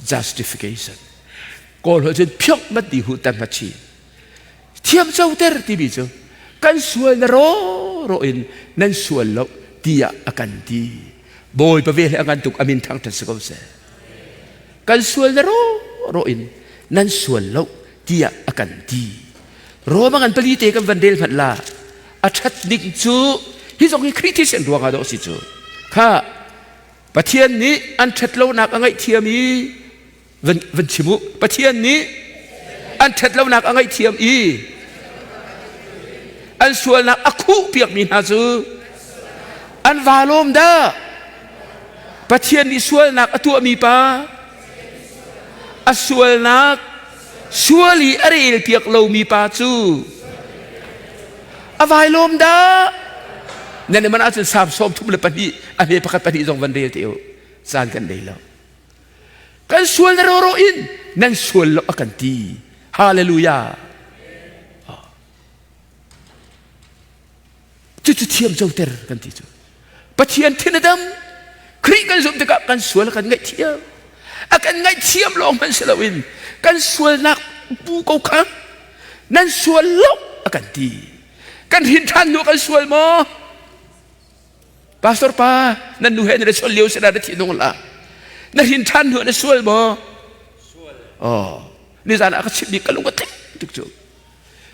Speaker 1: Justification. Kawl ho cun phiok mat di hu tan ma chi. Thiam cho ter ti bi cu kan sual na ro ro in nan sual lo tiah a kan ti. Bawi pa ve le a ngan tuk amin thang ṭhat si ko seh. Kan sual na ro ro in nan sual lo tiah a kan ti. Roma ngan pali te kan van rel hmanh la a ṭhat ning cu hi zong hi Khrih thisen ruangah dawh si cu. Kha Pathian nih an ṭhat lonak a ngaihthiam i van, van chim u. Pathian nih an ṭhat lonak a ngaihthiam i an sualnak a khuh piakmi hna cu an vaa lawm dah. Pathian nih sualnak a tuahmi pa a sualnak sual i a rel piak lomi pa cu a vai lawm dah nan man ahcun Salm 32 a hme pakhat pahnih zong van rel te u caan kan nei lo kan sual na roro in nan sual lo a kan ti hallelujah Cucu thiam coter kan ti cu. Pathian thin a dam. Khrih kan zumh tikah kan sual a kan ngaihthiam. A kan ngaihthiam lawng hmanh si loin kan sualnak bu ko kha nan sual lo a kan ti. Kan hrin ṭhan hnu kan sual maw? Pastor pa, nan nu he na sual lio sila na thi nung la. Na hrin ṭhan hnu na sual maw? Oh, nizan ah ka chimh mi ka lung a tling tuk cu.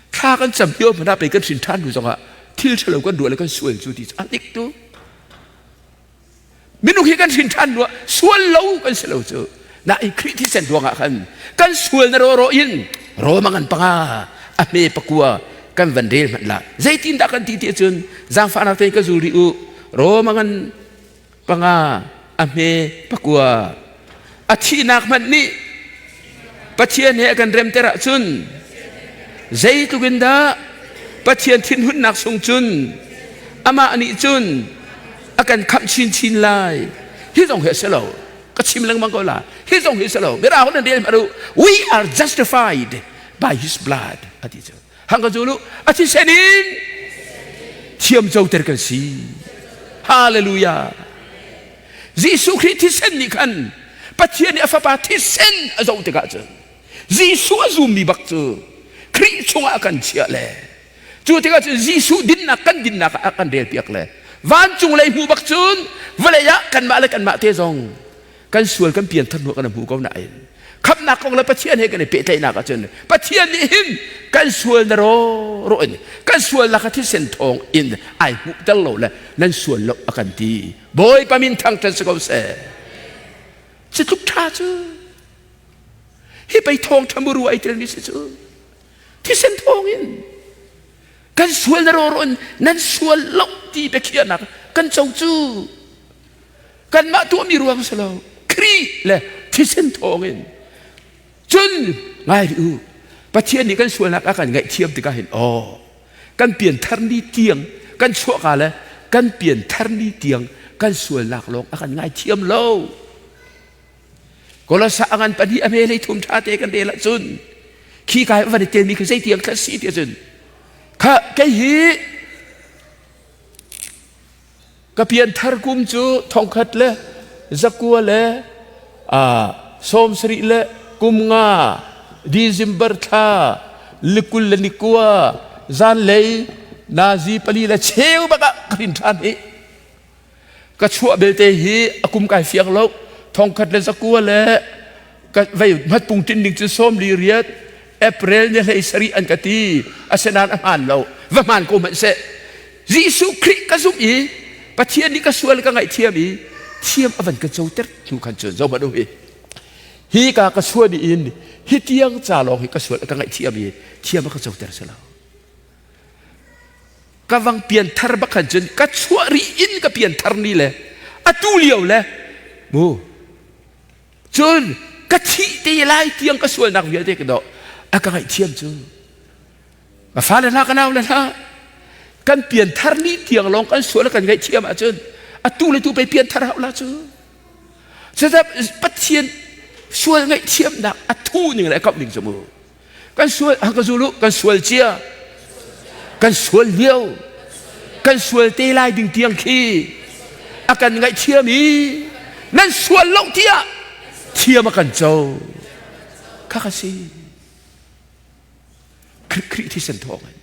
Speaker 1: Thla kan cam lio hmanh ah pei kan hrin ṭhan hnu zongah thil ṭhalo kan ruah le kan sual cu ti cu a dik tu. Minung hi kan hrin ṭhan hnu ah sual lo kan si lo cu. Nain Khrih thisen ruangah khan kan sual na rawraw in Roma ngan panga a hme pakua kan van rel hmanh la. Zeitindah kan ti ti ahcun zaangfahnak tein ka zul rih u. Roma ngan panga a hme pakua a thihnak hmanh nih Pathian he a kan remter ahcun zeitluk in dah Pathian thinhunnak sung cun amah nih cun a kan khamh chinchin lai hi zong hi a si lo ka chim lengmang ko la hi zong hi a si lo mirang nan rel hmanh u we are justified by his blood a ti cu hang ka zul u a thisen in thiam coter kan si hallelujah Jesuh Khrih thisen nih khan Pathian nih a fapa thisen a zoh tikah cun Jesuh a zummi bak cu Khrih chungah a kan chiah le cu tikah cun Jesuh dinnak kan dinnak ah a kan relpiak le vancung lei hmu bak cun vawlei ah kanmah le kanmah te zong kan sual kan pianthar hnu kan hmu ko nain. Khamhnak kong le Pathian he kan i pehtlaihnak ahcun Pathian nih hin kan sual na ro ro in kan sualnak kha thisen thawng in ai hmuhter lo le nan sual lo a kan ti. Bawipa min thangṭhat si ko seh. Cu tluk ṭha cu hi pei thawngṭha muru ai telmi si cu thisen thawng in kan sual na ro ro in nan sual lo ti biakhiahnak kan co cu kanmah tuahmi ruang si lo Khrih le thisen thawngin cun ngai rih u Pathian nih kan sualnak a kan ngaihthiam tikah hin aw kan pianthar ni tiang kan chuahka le kan pianthar ni tiang kan sualnak lawng a kan ngaithiam lo Kolosa a ngan pahnih a hme lei thum ṭha te kan rel ahcun khi kai van i telmi khi zei tiang thla si ti ahcun kha kei hi Ka pianthar kum cu thongkhat le zakua le 70 le kum nga December thla likul le nikua zanlei nazi pali le cheu bak ah ka rin ṭhan hi. Ka chuah belte hi a kum kai fiang lo thongkhat le zakua le ka vei hmatpung tin ding cu sawm li riat April ni hlei sarih an ka ti asinain a hmaan lo va hmaan ko hmanh seh Jesuh Khrih ka zumh i Pathian nih ka sual ka ngaihthiam i thiam a van ka coter hnu khan cun zohhmanh u hi hi ka ka sual in hi tiang ca lawng hi ka sual ka ngaihthiam i thiam a ka coter si lo ka vang pian thar bak khan cun ka chuah ri in ka pian thar ni le atu lio le mu cun ka thih te lai tiang ka sualnak vialte ka doh a ka ngaihthiam cu Ka fale hna ka nau le hna kan pianthar ni tiang lawng kan sual kan ngaihthiam ahcun atu le tu pei pianthar hau la cu. Cucaah Pathian sual ngaihthiamnak a thu ning le a kamh ning cu mu. Kan sual ka zulu kan sual cia kan sual lio kan sual te lai ding tiang khi a kan ngaihthiam i nan sual lo tiah thiam a kan co kha ka si. Khrih thisen thawng in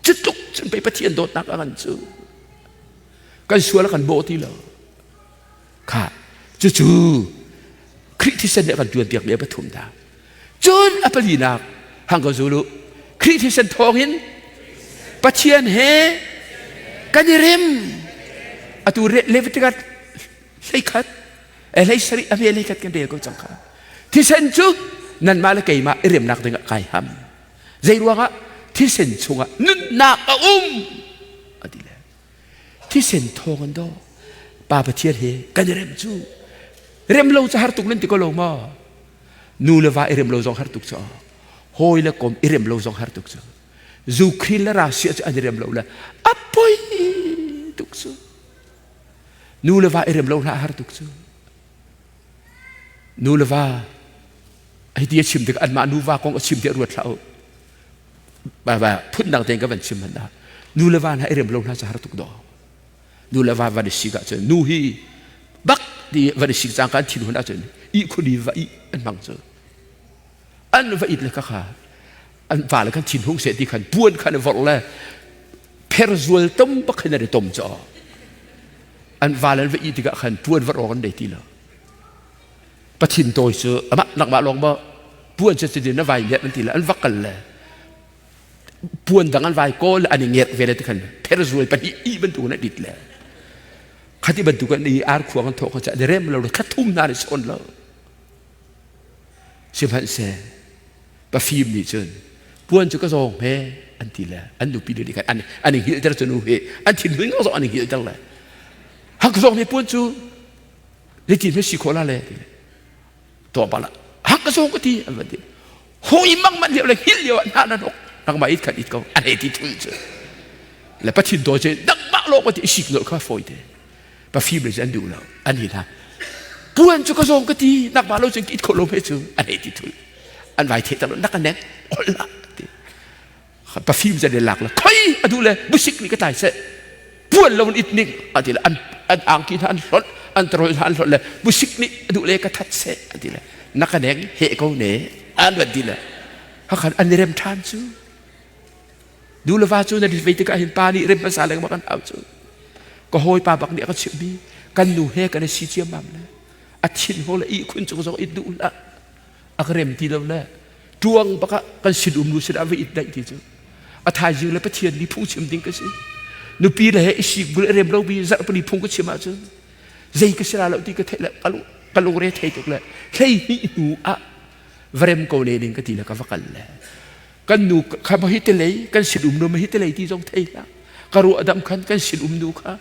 Speaker 1: cu tluk cun pei Pathian dawtnak a ngan cu kan sual a kan bawh ti lo kha cucu Khrih thisen nih a kan tuanpiak mi a pathum dah cun a palinak hang ko zulu Khrih thisen thawng in Pathian he kan i rem atu Leviticus hleikhat hlei sarih a ve hlei khat kan rel ko cang kha thisen cu nanmah le keimah i remnak dingah kai ham zei ruangah thisen chungah nunnak a um a ti le thisen thawng an do pa pathian he kan i rem cu rem lo cu har tuk nan ti ko lo maw nu le va i rem lo zong har tuk cu hawi le kom i rem lo zong har tuk cu zu khrin le rasia cu an i rem lo le a poi tuk cu Nu le va i rem lo hlah har tuk cu. Nu le va hiti a chim tik anmah nuva kong a chim tiah ruat hlah u. Ba ba phun dang tein ka van chim hmanh ah nu le va hna i rem lo hna cu har tuk do. Nu le va van i sik ahcun nu hi bak ti van i sik cang kan thin hun ahcun i khuni va i an hmang cu. An va it le ka kha an vale khan thin hung seh ti khan puan khan vorh le pher zual tom bak khan an i tom caw an val an va i tikah khan puan va rawk an nei ti lo pathin tawi cu amah nakmah lawng maw puan cu cutin na vai nget an ti le an va kal le puan dang an vai kawl an i nget ve le ti khan pher zual pahnih i bantuk in a dit le khati bantuk an i ar khuang an thawk kha rem lo le khathum na ni sawn lo Sihmanhseh pafim nih cun puan cu ka zawng he an ti le an nupi nih khan an an i hngilhter cu nu hi an thinhun zong an i hngilhter le hak zawng he puan cu zeitin he si khawh la le ti le tuah bala hak ka zawng ka ti an van ti hoi mang man lio le hngilh lio ah hna nan hok nangmah it khan it ko an hei ti thul cu le pathin daw cu nangmah lawng ka ti sik nolh kha fawi te pafim le cu an duh lo an hi hna puan cu ka zawng ka ti nakmah lo cun it kho lo me cu an hei ti thul an vai the tak nak nek ol la ti pafim zan lak la khoi adu le busik ni ka tai se puan lo it ning ati le an an angki hna an hlot an tarol hna an hlot le busik ni adu le ka that se ati le naka neng he ko ne an van ti le hakhan an rem than cu Nu le va cu na rit ve tikah hin pa nih rem hmasa lengmang kan hau cu. Ka hawipa bak nih a ka chimhmi kan nu he kan i si ciammam le a thin ho le ihkhun cung zong it duh hlah. A ka rem ti lo le tuang bak ah kan sin um nu sin ah va it daih ti cu. A thaizing le Pathian ni phung chim ding ka si. Nupi le he i sik bul rem lo bi zarh pali phung ka chim ahcun zei ka si la lo ti ka theih le ka lungre thei tuk le hlei hnih hnu ah va rem ko ne ning ka ti le ka va kal le kan nu kha ma hi te lei kan sin um nu ma hi te lei ti zong thei hlah ka ruah dam khan kan sin um nu kha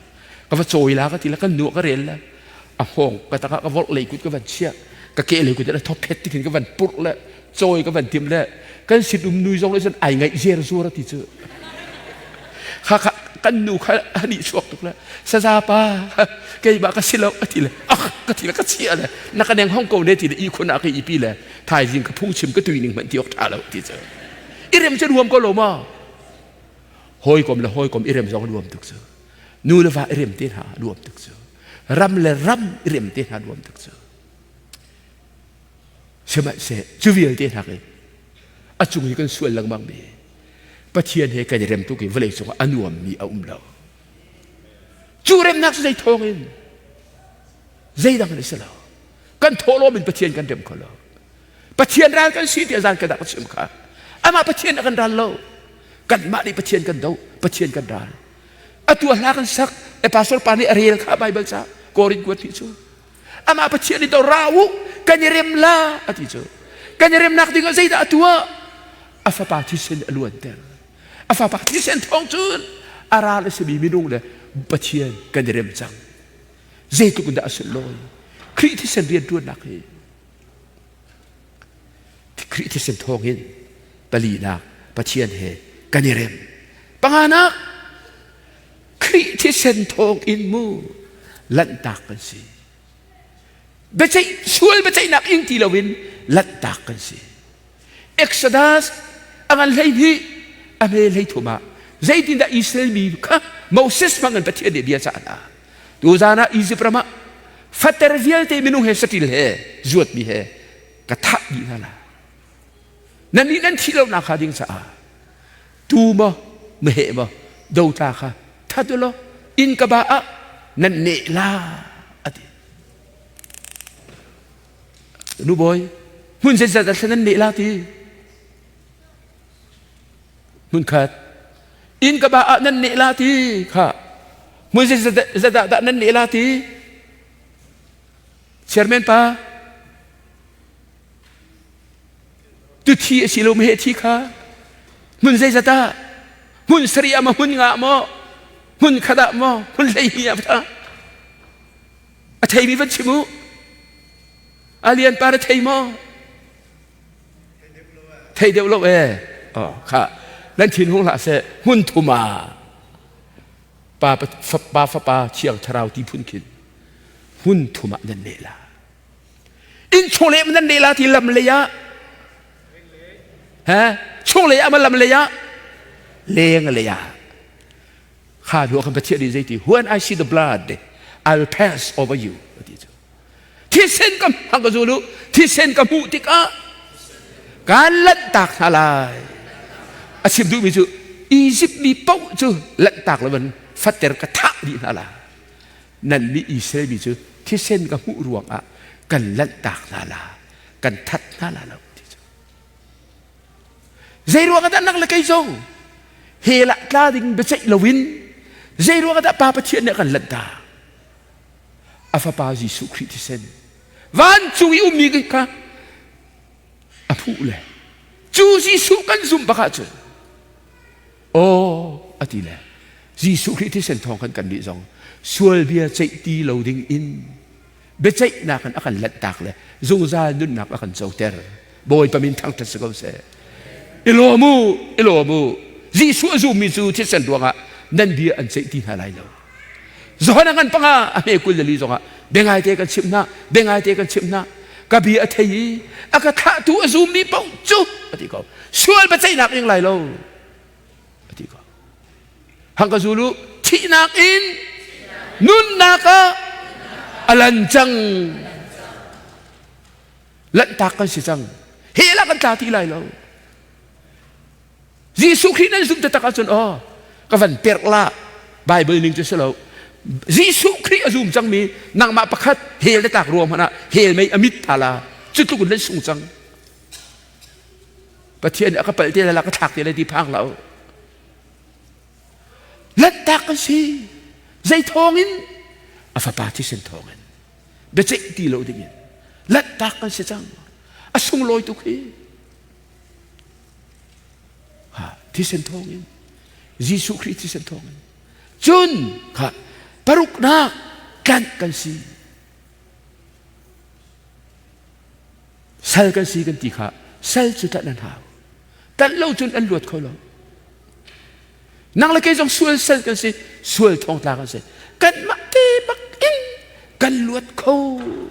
Speaker 1: ka va cawi la ka ti le kan nu ka rel le a hngawng ka takah ka vorh lei kut ka van chiah ka ke lei kut in a thophet ti khin ka van purh le cawi ka van tim le kan sin um nu zong le cun ai ngaih zer zuar ti cu kha kha kan nu kha ani chuak tuk le saza pa keimah ka si lo a ti le ah ka ti le ka chia le na ka neng hong ko ne ti le i khun ah ka ipi le thaizing ka phungchim ka tui ning hmanh ti awk ṭha lo ti cu i rem cu nuam ko lo ma hawikom le hawikom i rem zong nuam tuk cu nu le va i rem te hna nuam tuk cu ram le ram i rem te hna nuam tuk cu sihmanhseh cu vialte hna in a cung i kan sual lengmang mi Pathian he kan i rem tuk i vawlei cungah a nuammi a um lo cu remnak cu zei thawng in zeidang in a si lo kan thawhlawm in Pathian kan rem kho lo Pathian ral kan si tiah zan kan rak chim kha amah Pathian a kan ral lo kanmah nih Pathian kan do Pathian kan ral atu hla kan sak e pastor pa nih a rel kha Bible ca Korin kuat nih cu amah Pathian nih do ra u kan i rem la ati cu kan i remnak ding ah zeidah a tuah a fapa thisen a luanter a fapa thisen thawng cun a ral a simi minung le Pathian kan i rem cang zeitluk in dah a sunlawi Khrih thisen rianṭuannak hi Khrih thisen thawngin palinak Pathian he kan i rem panganak Khrih thisen thawngin mu lanhtak kan si biaceih sual biaceihnak ing ti loin lanhtak kan si Exodus a ngan 12 a hme 13 ah zeitindah Israel mi kha Moses hmangin Pathian nih bia cah hna tuzan ah Egypt ram ah fater vialte minung he saṭil he zuatmi he ka thah dih hna lai nannih nan thih lonak hnga ding caah tu maw meheh maw dotla kha that u law inn ka ba ah nan neh la a ti nu bawi hmun zeizat ah nan neh la ti hmun khat inn ka ba ah nan neh la ti kha hmun zeizat ah dah nan neh la ti chairman pa tu thi a si lo meheh thi kha hmun zeizat ah hmun sarih ah maw hmun nga maw hmun khat ah maw hmun 12 ah a theimi van chim u a lian pa na thei maw thei deuh lo e oh kha nan thin hung hlah seh hmun thum ah pa pa fapa thiang thlarau ti phun khin hmun thum ah nan neh la inn chung leh nan neh la ti lam lei ah he chung lei ah ma lam lei ah leng lei ah kha hnu kan Pathian nih zeiti when I see the blood I will pass over you ti cu thisen ka hmang ka zulu thisen ka hmuh tikah kaan lanhtak hna lai a chim duhmi cu Egypt mi paoh cu lanhtak loin fater ka thah dih hna lai nan nih Israel mi cu thisen ka hmuh ruangah kan lanhtak hna la kan that hna la lo ti cu Zei ruang ah dah nang le kei zong hell ah tla ding biaceih loin zei ruang ah dah Pa Pathian nih a kan lanhtak? A fapa Jesuh Khrih thisen vancung i ummi kha a phuh le cu Jesuh kan zumh bak ahcun aw a ti le Jesuh Khrih thisen thawng khan kan nih zong sual bia ceih ti lo ding in biaceihnak in a kan lanhtak le zungzal nunnak a kan coter Bawipa min thangṭhat si ko seh i lawm u i lawm u Jesuh a zummi cu thisen ruangah nan bia an ceih ti hna lai lo Johan a ngan panga a hme 24 zongah biangaite kan chimh hna biangaite kan chimh hna ka bia a thei i a ka thlahtu a zummi paoh cu a ti ko sual biaceihnak ing lai lo a ti ko hang ka zul u thihnak in nunnak ah a lan cang lanhtak kan si cang hell ah kan tla ti lai lo Jesuh Khrih nan zumh taktak ahcun aw ka van perh la Bible ning cu si lo Jesuh Khrih a zum cangmi nangmah pakhat hell na tlak ruang hmanh ah hell mei a mit tha la cu tluk in nan sung cang. Pathian nih a ka palh te lai, ka thlak te lai ti phang hlah u. Lanhtak kan si. Zei thawngin? A fapa thisen thawngin. Biaceih ti lo dingin. Lanhtak kan si cang. A sunglawi tuk hi. Ha, thisen thawngin. Jesuh Khrih thisen thawngin. Cun kha paruknak tlanh kan si. Sal kan si kan ti kha sal cu tlanh an hau. Tlanh lo cun an luat kho lo. Nang le kei zong sual sal kan si, sual thongtla kan si. Kanmah te bak in kan luat kho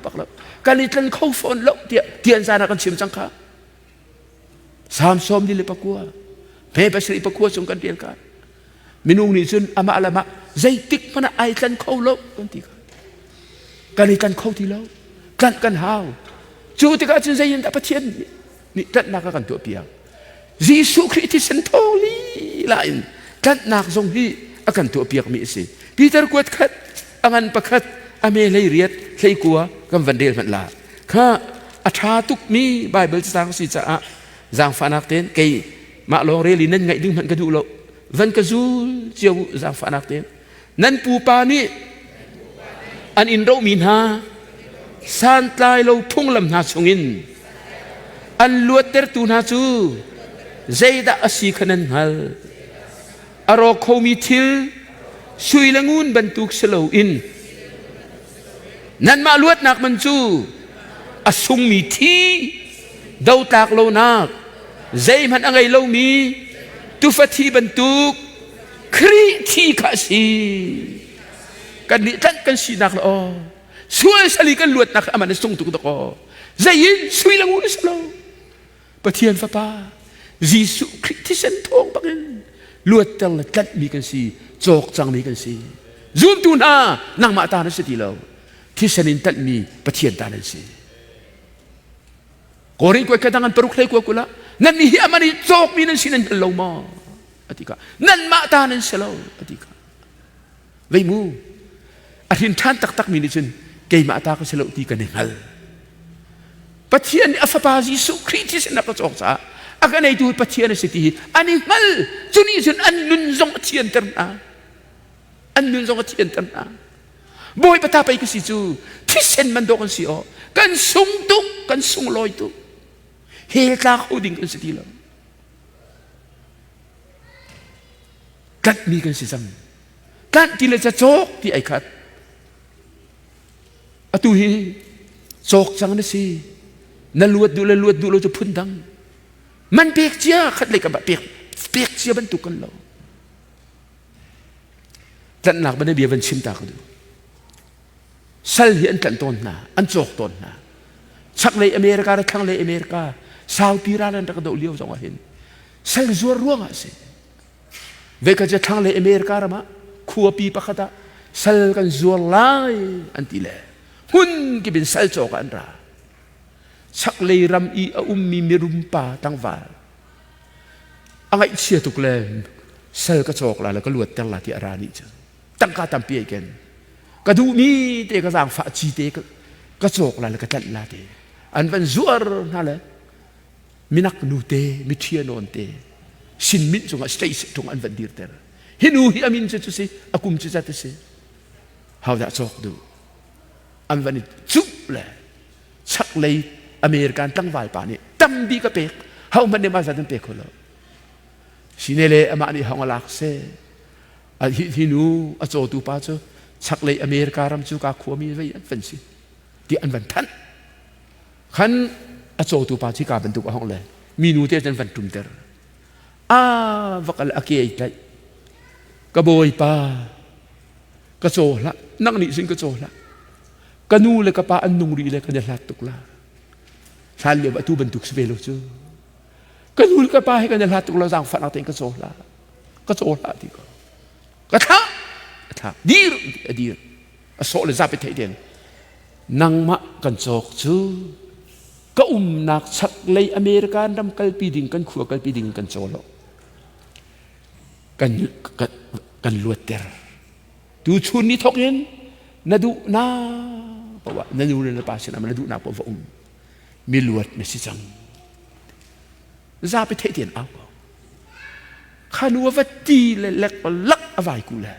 Speaker 1: bak lo. Kan i tlan kho fawn lo tiah tian zan ah kan chim cang kha. Salm 49, hme 74 chung kan rel ka. Minung nih cun amah le amah zeitik hmanh ah ai tlan kho lo kan ti kha. Kan i tlan kho ti lo. Tlanh kan hau. Cu tikah cun zei in dah Pathian nih tlanhnak a kan tuahpiak? Jesuh Khrih thisen thawng lila in tlanhnak zong hi a kan tuahpiakmi a si. Peter kuat khat, a ngan pakhat, a me hlei riat, hlei kua kan van rel hmanh la. Kha a ṭha tukmi Baibal cacang si caah zaangfahnak tein kei mah lawng rel i nan ngaih ding hmanh ka duh lo. Van ka zul cio u zaangfahnak tein. Nan pupa nih an in rohmi hna santlai lo phunglam hna chungin an luattertu hna cu zeidah a si kha nan hngalh. A rawk khomi thil sui le ngun bantuk si loin nanmah luatnak man cu a sungmi thi dotlak lonak zeihmanh a ngei lomi tufa thi bantuk Khrih thi kha a si. Kan nih tlanh kan sinak le aw sual sali kan luatnak aman a sung tuk dak aw zei in sui lang un si lo Pathian fapa Jesuh Khrih thisen thawng bakin luatter le tlanhmi kan si cawk cangmi kan si zumtu hna nangmah ta na si ti lo thisen in tlanhmi Pathian ta nan si Korin kuai kadang an paruk hlei kua kula nan ni hi aman i cawkmi nan si nan hngal lo maw a ti kha nanmah ta nan si lo a ti kha vei mu a hrin ṭhan taktak mi nih cun keimah ta ka si lo ti kan i hngal Pathian nih a fapa Jesuh Khrih thisen a ka cawk caah a ka neitu Pathian a si ti hi an i hngal cu nih cun an nun zong a thianter hna an nun zong a thianter hna Bawipa ta pei ka si cu thisen man dawh kan si aw kan sung tuk kan sunglawi tuk hell tla kho ding kan si ti lo Tlanhmi kan si cang. Tlanh ti le cawk ti ai khat. Atu hi cawk cang na si. Na luat duh le luat duh lo cu phun dang. Man pek cia khat lei kam ah pek pek cia bantuk kan lo. Tlanhnak ban bia van chim ta ka duh. Sal hi an tlanh tawn hna, an cawk tawn hna. Chaklei America le thlanglei America saupi ral an rak doh lio zong ah hin sal zuar ruangah a si. Veikhat cu thlanglei America ram ah khuapi pakhat ah sal kan zuar lai an ti le hmun kip in sal cawk ah an ra. Chaklei ram i a ummi mirum pa tlangval a ngaihchia tuk le sal ka cawk la le ka luatter la ti a ra nih cu tangka tampi ai ken ka duhmi te ka zaangfah ci te ka cawk la le ka tlanh la te an van zuar hna le minak nu te miṭhia nawn te sinminh cungah stage tung an van dirter hi nu hi amin cu cu si a kum cu zat a si hodah cawk duh an van i cuh le chaklei American tlangval pa nih tambi ka pek ho hmanh nih mah zat an pe kho lo sine le amah nih hong a lak seh Hi nu a cawtu pa cu chaklei America ram cu ka khuami vei an van si ti an van thanh. Khan a cawtu pa cu ka bantuk a hong le minu te an van tumter. A va kal a ke ai tlaih. Ka bawipa ka caw hlah nang nih sin ka caw hlah. Ka nu le ka pa an nung rih le kan i hlat tuk la. Hlan lio atu bantuk si ve lo cu. Ka nu le ka pa he kan i hlat tuk lo zaangfahnak tein ka caw hlah. Ka caw hlah ti ko ka thlah a thlah dir a dir a sawh le zapi theih den nangmah kan cawk cu ka umnak chaklei American ram kalpi ding kan khua kalpi ding kan caw lo kan kan kan luatter tu chun ni thok in na duh na poah na nu le na pa sinah na duhnak poah va um mi luat na si cang. Zapi theih tian au ko. Kha nu a va ti le lek lak a vai ku le.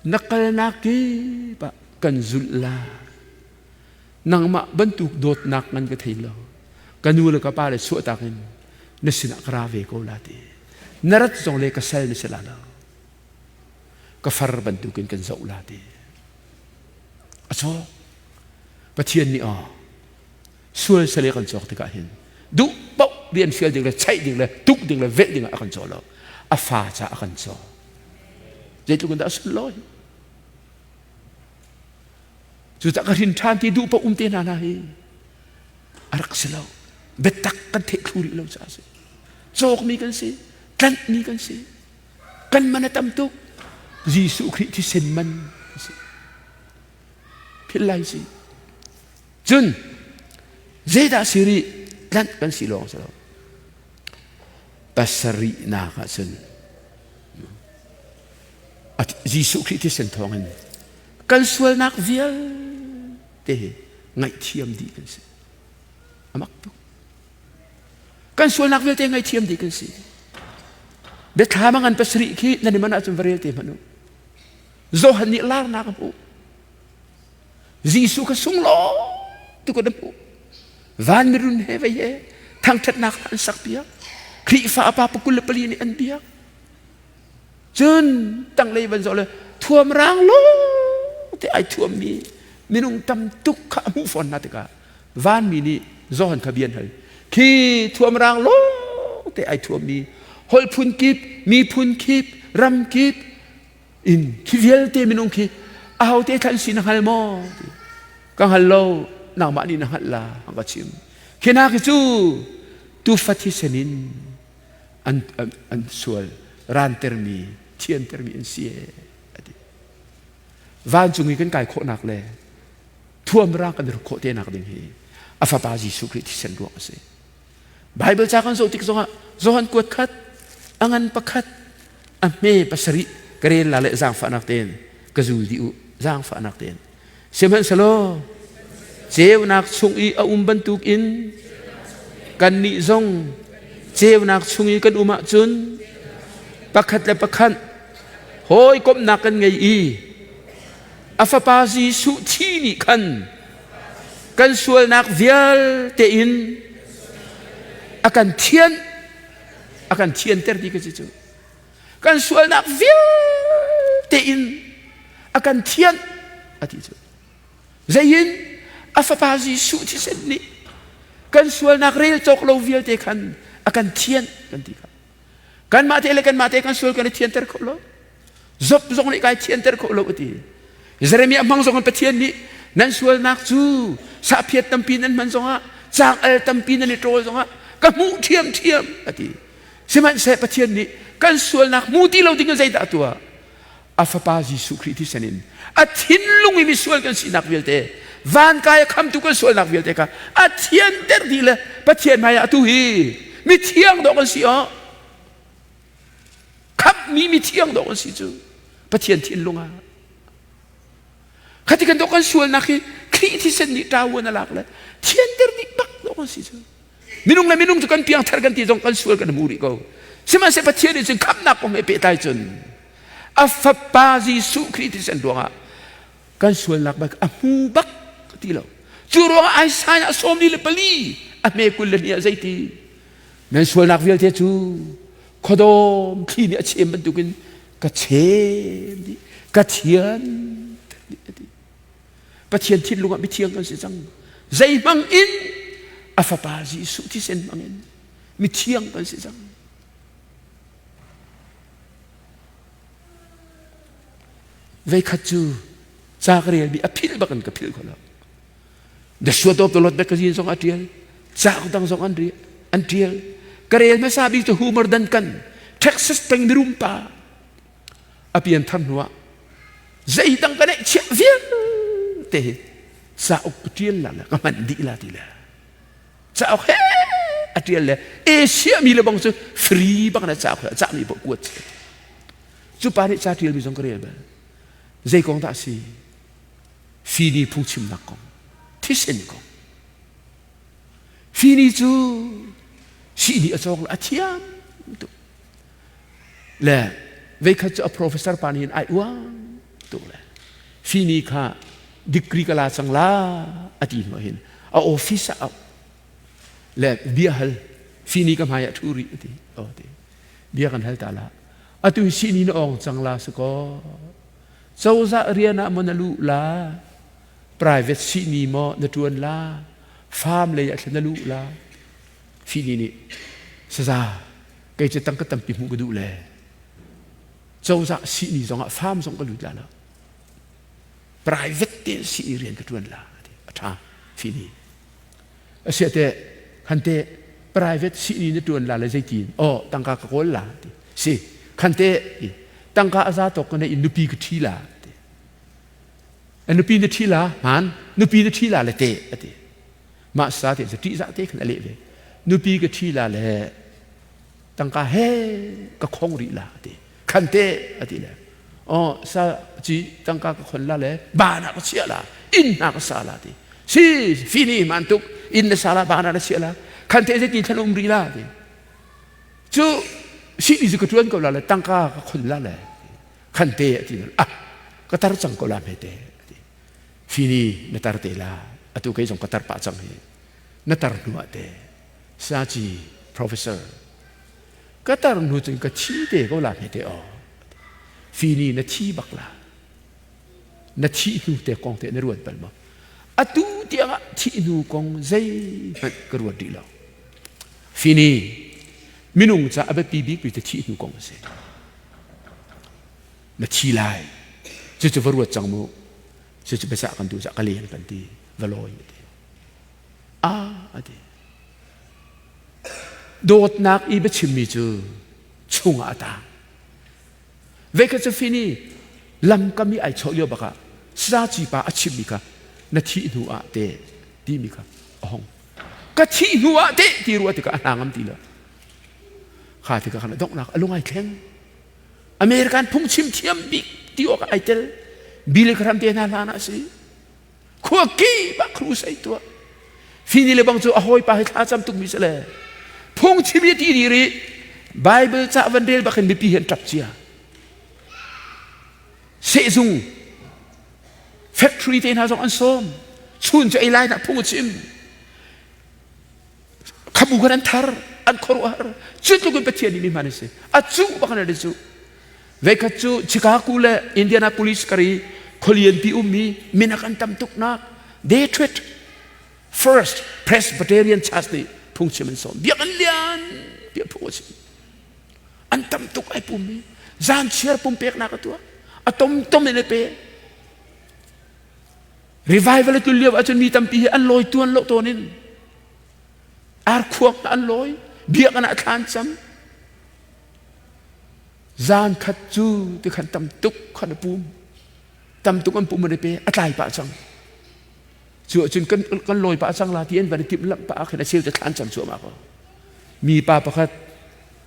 Speaker 1: Na kalnak kip ah kan zulh la. Nangmah bantuk dawtnak ngan ka thei lo. Ka nu le ka pa le chuahtak in na sinah ka ra ve ko la ti. Na rat zong le ka sal na si la lo. Ka far bantukin kan zoh la ti. A cawk. Pathian nih aw sual sale kan cawk tikah hin duh paoh rian fial ding le chaih ding le tuk ding le velh ding ah a kan caw lo. A fa ca a kan caw. Zeitluk in dah a sunlawi. Cucah ka hrin ṭhan ti duh paoh um te hna hna hi a rak si lo. Biatak kan theih thlu rih lo caah a si. Cawkmi kan si, tlanhmi kan si. Kan man a tam tuk. Jesuh Khrih thisen man a si. Philh lai si. Cun zeidah si rih tlanh kan si lawng si lo. Pasarihnak ah cun Jesuh Khrih thisen thawngin kan sualnak vialte hi ngaihthiam dih kan si. A mak tuk. Kan sualnak vialte ngaihthiam dih kan si. Biathlam a ngan pasarih khi nan i man ahcun va rel te hmanh u. Johan nih larnak a hmuh. Jesuh kha sunglaw tu kan hmuh. Van mirun he vei he thangṭhatnak an sak piak. Khrihfa pa pakul le pali nih an biak. Cun tanglei van zoh le thuam rang lo te ai thuammi minung tam tuk kha a hmuh fawn hna tikah vanmi nih Johan kha bia an hal. Khi thuam rang lo te ai thuammi holh phun kip, miphun kip, ram kip in khi vialte minung khi ahote thlan si na hngal maw? Ka hngal lo, nangmah nih na hngalh la, an ka chim. Khi hna khi cu tufa thisen in an, an, an sual rantermi thiantermi an si a ti. Vancung i kan kai khawhnak le thuamrang kan rak khawh te nak ding hi a fapa Jesuh Khrih thisen ruang a si. Bible ca kan zoh tik zongah Johan kuat khat a ngan pakhat a hme pasarih ka rel la le zaangfahnak tein ka zul dih u zaangfahnak tein Sihmanhsehlaw ceunak chung i a um bantukin kannih zong ceunak chung i kan um ahcun pakhat le pakhat hawikomhnak kan ngei i a fapa Jesuh thi nih khan kan sualnak vialte in a kan thianh a kan thianter ti ka si cu. Kan sualnak vialte in a kan thianh a ti cu. Zeiin a fapa Jesuh thisen nih kan sualnak rel cawk lo vialte khan a kan thianh kan ti kha. Kanmah te le kanmah te kan sual kan i thianter kho lo. Job zong nih kai thianter kho lo a ti. Jeremiah hmang zong in Pathian nih nan sualnak cu sahphiat tampi nan hman zongah caang al tampi nan i ṭawl zongah ka hmuh ṭhiamṭhiam a ti. Sihmanhseh Pathian nih kan sualnak hmu ti lo ding in zeidah a tuah? A fapa Jesuh Khrih thisen in a thinlung i misual kan sinak vialte van kai a khamtu kan sualnak vialte kha a thianter dih le Pathian hmaiah atu hi mithiang dawh kan si awh khamhmi mithiang dawh kan si cu Pathian thinlung ah khati kan dawh kan sualnak hi Khrih thisen nih ṭawan a lak le thianter dih bak dawh kan si cu Minung le minung cu kan piangthar kan ti zong kan sual kan hmu rih ko. Sihmanhsehlaw Pathian nih cun khamhnak kong he pehtlai cun a fapa Jesuh Khrih thisen ruangah kan sualnak bak a hmu bak ti lo. Cu ruangah Isaiah 44 a hme 22 ah zeiti nan sualnak vialte cu khuadawm thli nih a chem bantukin ka chem dih ka thian dih Pathian thinlung ah mithiang kan si cang. Zei hmang in a fapa Jesuh thisen hmang in mithiang kan si cang. Veikhat cu ca ka relmi a philh bak in ka philh kho lo. The Sword of the Lord magazine zong a ṭial. Cauk dang zong an an ṭial. Ka rel hmasa bik cu Homer Duncan, Texas peng mirum pa. A pianthar hnuah zeidang ka neihchiah vialte hi cauk ka ṭial la le ka hman dih la ti le cauk he a ṭial le Asia mi le bang cu free bak na cauk he a cahmi paoh kuat si cu pa nih ca ṭialmi zong ka rel bal zei kong dah a si fini phungchimnak kong thisen kong fini cu. Sihni a cawk a thiam tuk. Le veikhat cu a professor pa nih hin ai uang tuk le fini kha degree ka la cang la a ti hnu hin a office ah le bia hal fini ka hmai ah thu rih a ti. Oh ti. Bia kan hal ta la. Atu hi sihni na ong cang la si kaw cozah rian ah maw na luh la private sihni maw na ṭuan la farm lei ah thlan na luh la fini nih saza kei cu tangka tampi hmuh ka duh le cozah sihni zong ah farm zong ka lut la lo private te sihni rian ka ṭuan la a ṭha fini Asiah teh khan teh private sihni na ṭuan la le zeitin oh tangka ka kawl la ti si khan teh tangka a za tawk ka nei in nupi ka ṭhi la ti nupi na ṭhi la hmaan nupi na ṭhi la le teh a ti mah sa te cu ṭihzah te khan a leh ve nupi ka ṭhi la le tangka he ka khong rih la a ti khan te a ti le oh sa ci tangka ka khon la le ba na ka chia la inn na ka sa la ti si fini man tuk inn na sa la ba na na chia la khan te ti thlan um ri la ti cu si ni ka tuan ko la le tangka ka khon la le khan te a ti ah ka tar cang ko la me te fini na tar te la atu kei zong ka tar pa cang hi na tar hnu ah te sachi professor Ka tar hnu cun ka thi te ko la hme te aw. Fini na thi bak la. Na thih hnu te kong te na ruat bal maw? Atu tiang ah thih hnu kong zeihmanh ka ruat rih lo. Fini minung ca a biapi bik mi te thih hnu kong a si. Na thi lai. Cucu va ruat cang mu. Cucu biacah kan duh cah ka leng kan ti. Va lawi ti. A a ti. Dawtnak i biachimmi cu chungah a tang. Veikhat cu fini lamkam i ai chawh lio bakah saci pa a chimmi kha na thih hnu ah te timi kha a hong. Ka thih hnu ah te ti ruah tikah a hna ngam ti lo. Kha tikah khan a donghnak a lung ai thleng. American phungchim thiam bik ti awk ah ai tel. Billy Graham te hna hlan ah a si. Khua kip ah crusade tuah. Fini le bang cu a hawipa he thla cam tukmi si le phungchim i ti dih rih Bible ca van rel bak in mipi hi an ṭap cia. Sehzung factory te hna zong an sawm. Chun cu ei lai dah phung a chim. Khabu kan an thar, an khuaruahhar. Cu tluk in Pathian nih mi hman a si. A cuh bak an cu. Veikhat cu Chicago le Indianapolis kar i khualianpi ummi minak an tam tuknak Detroit First Presbyterian Church nih phungchim an sawm. Biakinn lian piah phung a chim. An tam tuk ai pummi. Zan chiar pumpeknak a tuah. A tom tom in a pe. Revival a tlun lio ahcun mi tampi hi an lawi tuan lo tawn in arkhuang an lawi biakinn ah thlan cam Zan khat cu tikhan tam tuk khan a pum. Tam tuk an pum an i pe, a tlai pah cang. Cu ahcun kan, kan lawi pah cang la ti an van i timh lamh pah ah khin a cheu te thlan cam cuahmah ko. Mi pa pakhat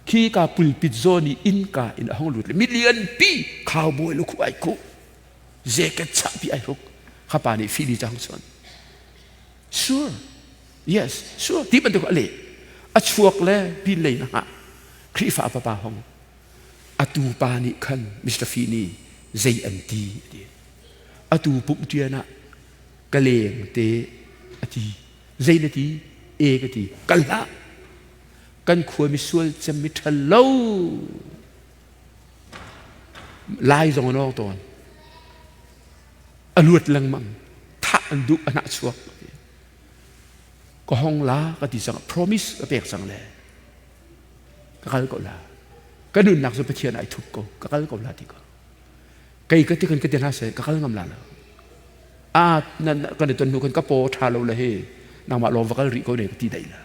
Speaker 1: khi ka pulpit zawn i innka in a hong lut le mi lianpi cowboy lu khu ai khuh jacket chah pi ai hruk kha pa nih fili cang chuan sure yes sure ti bantuk a leh a chuak le pin lei na hngah Khrihfa papa hong atu pa nih khan Mr. Fini zei an ti ti atu pumh ṭian ah ka leng te a ti zei na ti e ka ti kal hlah kan khua mi sual cem mi ṭhal lo lai zong an awng tawn a luat lengmang thah an duh a hnah chuak ka hong la ka ti cang promise ka pek cang le ka kal ko la ka nunnak cu Pathian ai thup ko ka kal ko la ti ko kei ka ti kan ka ti hna seh ka kal ngam la lo a nan kan i ton hnu kan ka paw tha lo le hi nangmah lawng va kal rih ko ne ka ti dai la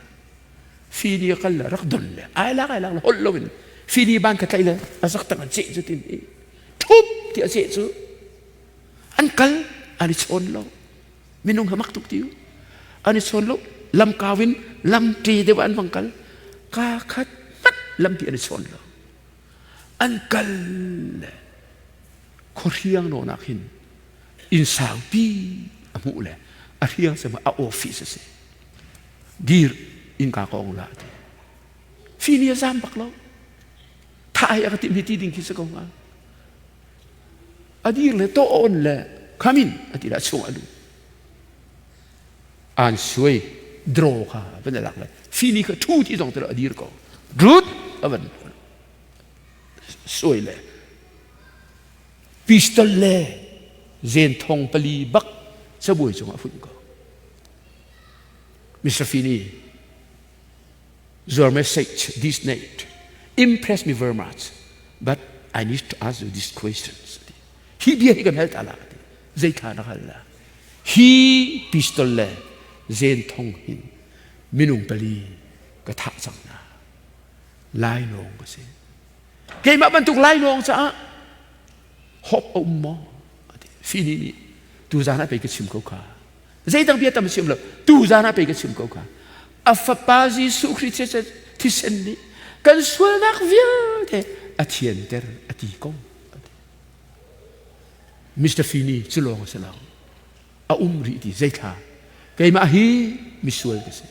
Speaker 1: fini ka kal le rak don le ai lak ai lak le holh lo in fini ban ka tlaih le a zak tang an ceh cu tin i thup ti a ceh cu an kal an i chawn lo Minung ha mak tuk ti u. An i chawn lo. Lam kau in lam ṭe deuh an vang kal. Ka khat mat lampi an i chawn lo. An kal le khuahriang nawnak hin inn sangpi a hmuh le a hriang sem a office a si. Dir innka ka ong la ti. Fini a zam bak lo. Thah hi a ka timh hi ti ding khi si ko hnga. A dir le to on le come in a ti le a chung a lut. An suai draw kha van a lak le fini kha thu ti zong te a dir ko. Drut a van suai le pistol le zen thong pali bak cabuai cungah a funh ko. Mr. Fini, your message this night impressed me very much, but I need to ask you these questions. Hi bia hi kan hal ta la zei thla na hal la hi pistol le zen thong hin minung pali ka thah cang na lai lawng ka si keimah bantuk lai lawng caah hop a um maw fini nih tu zan ah pei ka chim ko kha Zeidang bia tam chim lo. Tu zan ah pei ka chim ko kha. A fapa Jesuh Khrih thisen nih kan sualnak vialte a thianter a ti ko. Mr. Fini cu lawng a si lo. A um rih ti zeithla. Keimah hi misual ka si.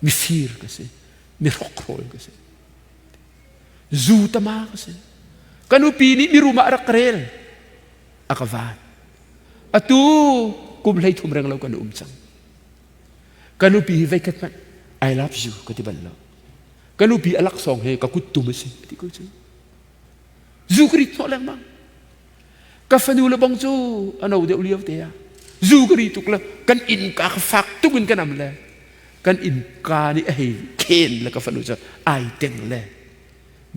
Speaker 1: Mifir ka si. Mihrokhrawl ka si. Zu tama ka si. Ka nupi nih mirum ah a rak ka rel. A ka van. Atu kum 13 reng lo kan um cang. Ka nupi hi veikhat hmanh I love you ka ti bal lo. Ka nupi a laksawng he ka kut tum a si ti ko cu. Zu ka rit hnawh lengmang. Ka fanu le bang cu a no deuh lio te ah zu ka ri tuk le kan inn ka ka fak tuk in kan am le kan inn ka nih a hei khen le ka fanu cu ai teng le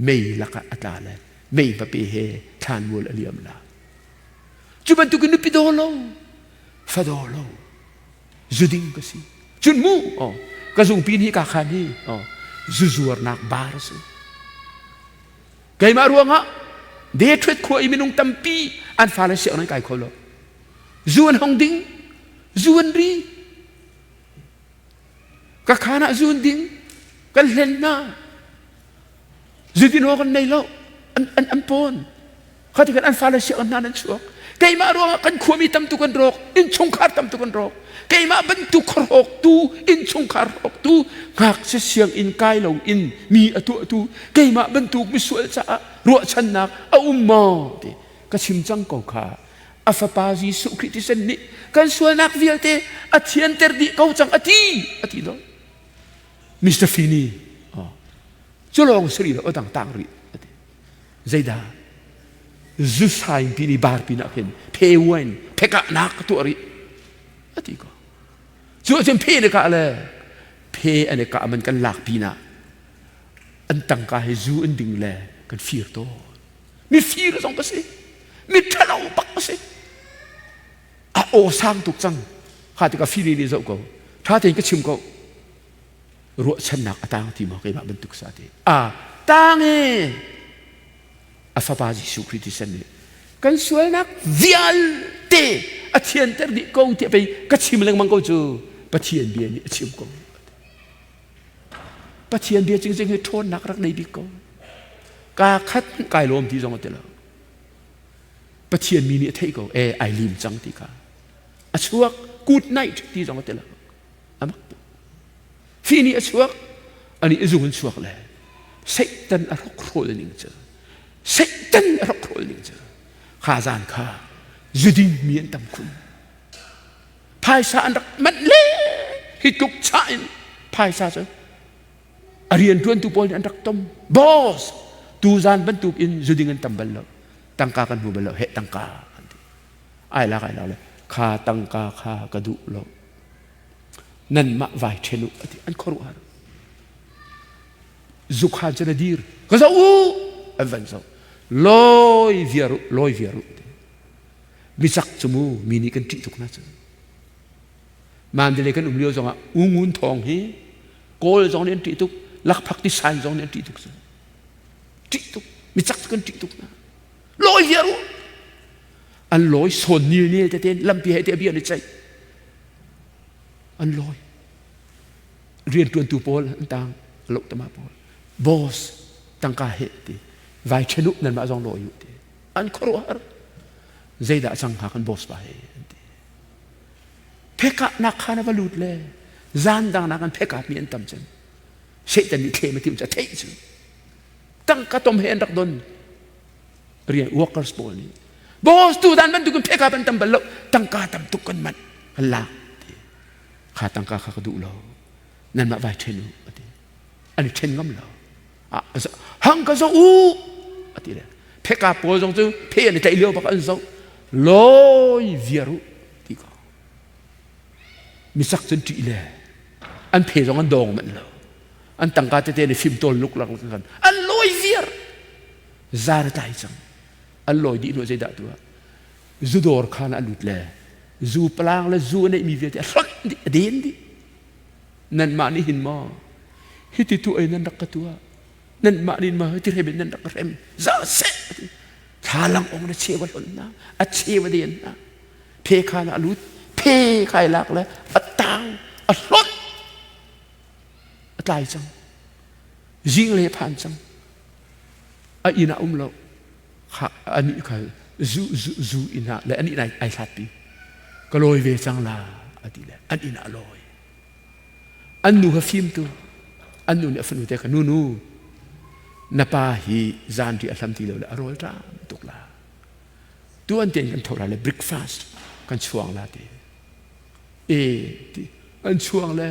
Speaker 1: mei lakah a tla le mei pape he thlanmual a liam la. Cu bantukin nupi daw lo, fa daw lo, zuding ka si. Cun mu, oh, ka zungpi hi ka khan hi, oh, zu zuarnak bar a si. Keimah ruangah Detroit khua i minung tampi an fale sianginn an kai kho lo. Zu an hong ding, zu an ri. Ka khan ah zu an ding, kan hlen hna. Zudin haw kan nei lo, an, an, an pawn. Kha ti kan an fale sianginn hna nan chuak. Keimah ruangah kan khuami tam tuk an rawk, innchungkhar tam tuk an rawk. Keimah bantuk rawktu, innchungkhar rawktu, ngakchia sianginn kai lo in mi a tuahtu, keimah bantuk misual caah ruahchannak a um maw ti ka chim cang ko kha. A fapa Jesuh Khrih thisen nih kan sualnak vialte a thianter dih ko cang a ti, a ti lo. Mr. Finney, oh, cu lawng si rih lo, a dang tang rih, a ti. Zeidah zu saing pin i bar pin ah khin phe wine phekahnak ka tuah rih a ti ko. Cu ahcun phe ne kah le phe an i kah man kan lak pin ah an tangka he zu an ding le kan fir tawn. Mi fir zong ka si. Mi ṭhalo bak ka si. A aw sang tuk cang. Kha tikah fili nih zoh ko. Ṭha tein ka chim ko. Ruahchannak a tang ti maw keimah bantuk sa ti a tang e a fapa Jesuh Khrih thisen nih kan sualnak vialte a thianter dih ko tiah pei ka chim lengmang ko cu Pathian bia nih a chim ko Pathian bia cingcing hi ṭhawnnak rak nei bik ko ka khat kai lawm ti zong a ti lo Pathian mi nih a theih ko e ai lim cang ti kha a chuak good night ti zong a ti lo a mak tuk fi nih a chuak ani a zung in chuak le Satan a hrokhrol ning cu Satan a hrokhrol ning cu kha zan kha zuding mi an tam khun phaisa an rak manh le hi tluk chah in phaisa cu a rian ṭuantu pawl nih an rak tom boss tu zan bantuk in zuding an tam bal lo tangka kan hmu bal lo he tangka an ti ai lak ai lak le kha tangka kha ka duh lo nanmah vai ṭhen u a ti an khuaruahhar zukhan cun a dir ka zoh u an van zoh lawi viar u lawi viar u micak cu mu mi nih kan ṭih tuk hna cu Mandalay kan um lio zongah ungun thawng hi kawl zong nih an ṭih tuk lakphak ti san zong nih an ṭih tuk cu ṭih tuk micak cu kan ṭih tuk hna lawi viar u an lawi sawn nil nil te ten lampi he te bia ni ceih an lawi riantuantu pawl an tang lo tama pawl boss tangka he ti vai thenu nan mah zong lawi u ti an khuaruahhar zeidah cang hnga kan boss pa he an ti phekah nak kha na va lut le zan dang nak an phekah mi an tam cem. Satan nih thlem a timh cu a theih cu. Tangka tom he an rak don. Rian workers pawl nih boss tu dan bantuk in pheka ban tam bal lo tangka tam tuk kan manh kan lak kha tangka kha ka duh lo nanmah vai ṭhen u ati an i ṭhen ngam lo hang ka zoh u ati le pheka pawl zong cu phe an i tlaih lio bak an zoh lawi viar u ti ko misak cun ṭih le an phe zong an dawng manh lo an tangka tete nih fim tawl luk lak kan an lawi viar zar tlai cang an lawi dih hnu zeidah tuah zu dawr khan a lut le zu palang le zu a neihmi vialte a hlonh dih a den dih nanmah nih hin maw hiti tu ei nan rak ka tuah nanmah nih maw hiti hrem in nan rak ka hrem za seh thlalang ong na cheu a hlonh na a cheu a den na phe khan a lut phe khai lak le a tang a hlonh a tlai cang zing le phan cang a inn ah um lo kha anih kha zu zu zu inn ah le anih ai ai hlatpi ka lawi ve cang la a ti le an inn ah lawi an nu kha fim tu an nu nih a fanu te kha nu nu na pa hi zanri a hlam ti lo le a rawl ṭam tuk la tuan tein kan tho la le breakfast kan chuang la ti e ti an chuang le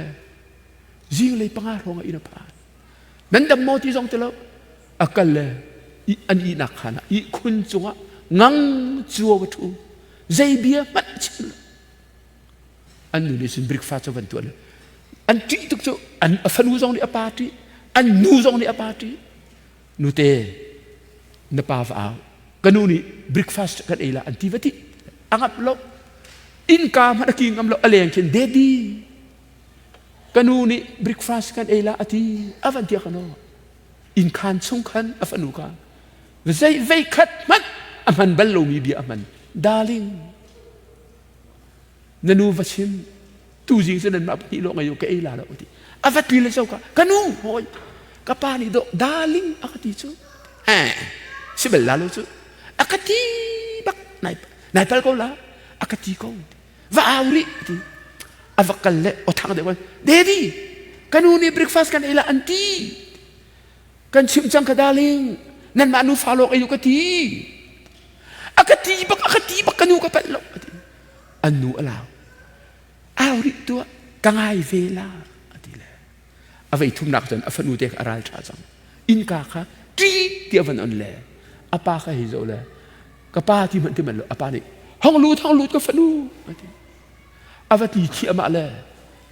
Speaker 1: zinglei panga hrawng ah inn a phan nan dam maw ti zong ti lo a kal le an ihnak khan ah ihkhun cungah ngang cuo va ṭhu zei bia hmanh chim lo an nu nih cun breakfast cu van tuah le an ṭih tuk cu an a fanu zong nih a pa ṭih an nu zong nih a pa ṭih nute na pa va au ka nu nih breakfast kan ei la an ti va ti a ngap lo innka hmanh a ki ngam lo a leng khin daddy ka nu nih breakfast kan ei la a ti a van tia ka no innkhan chung khan a fanu kha zei vei khat hmanh a hman bal lomi bia a hman darling na nu va chim tu zing cu nanmah pahnih lawng ei ka ei la lo ti a va tli le zo ka ka nu hawi ka pa nih dawh darling a ka ti cu eh si bal la lo cu a ka ti bak nai nai pal ko la a ka ti ko va au rih ti a va kal le aw thang deuh daddy ka nu nih breakfast kan ei la an ti kan chimh cang ka darling nanmah nu fa lawk ei u ka ti a ka ti bak a ka ti bak ka nu ka palh lo a ti an nu a lau au rih tuah ka ngai ve la a ti le a vei thumnak cun a fanu te kha a ral ṭha cang innka kha ṭi ti a van on le a pa kha hei zoh le ka pa ti hmanh ti manh lo a pa nih hong lut hong lut ka fanu a ti a va ti thiahmah le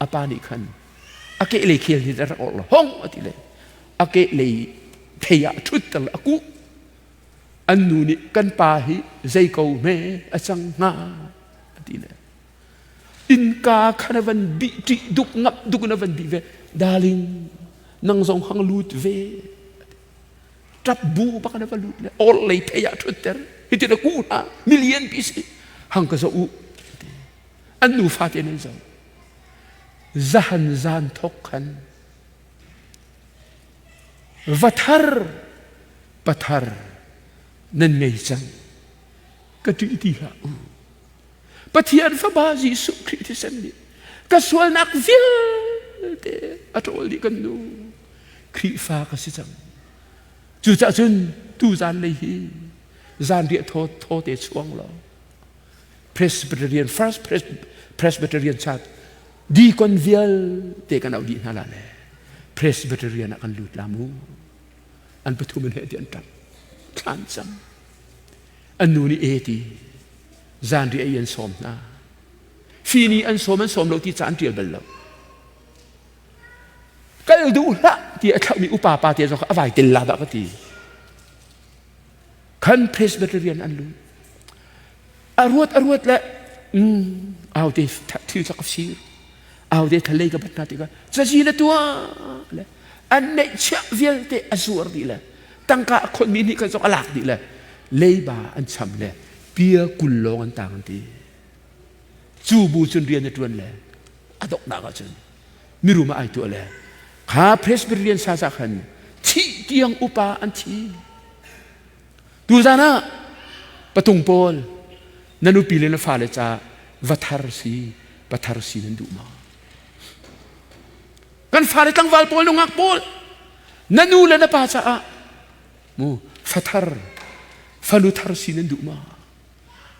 Speaker 1: a pa nih khan a kehlei khel hi a rak orh lo hong a ti le a kehlei phei ah a ṭhut ter le a kuh an nu nih kan pa hi zei ko hme a cang hnga a ti le innka khan a van bih ṭih duk ngap duk in a van bih ve darling nang zong hang lut ve ṭap bu bak in a va lut le or lei phei ah ṭhut ter hitin a kuh hna million pi si hang ka zoh u an nu fate nan zoh zahan zan thok khan va thar pathar nan ngei cang ka ṭih ti hlah u Pathian Fapa Jesuh Khrih thisen nih ka sualnak vialte a ṭawl dih kan nu Khrihfa ka si cang cucaah cun tu zanlei hi zanriah thaw thaw te chuang law Presbyterian First Presbyterian Church deacon vialte kan auh dih hna la le Presbyterian ah kan lut la mu an pathum in he ti an ṭap thlan cam an nu nih e ti zanriah ei an sawm hna fini an sawm an sawm lo ti ca an ṭial bal lo kal duh hlah ti a thlauhmi upa pa te zong kha a vai tel la dah ka ti khan Presbyterian an lut a ruat a ruat le au te thil cu ka sir au te thalei ka bat hna tikah cazi na tuah le an neihchiah vialte a zuar dih le tangka a khonmi nih khan zong a lak dih le leiba an cham le pia 20 lawng an tang an ti cu bu cun rian a ṭuan le a donghnak ah cun mirum ah ai tuah le kha Presbyterian sa sa khan thih tiang upa an thi tuzan ah patung pawl na nupi le na fale ca va thar si pathar si nan duh ma kan fale tlangval pawl nungak pawl. Na nu le na pa caah mu fathar fanu thar si nan duh ma?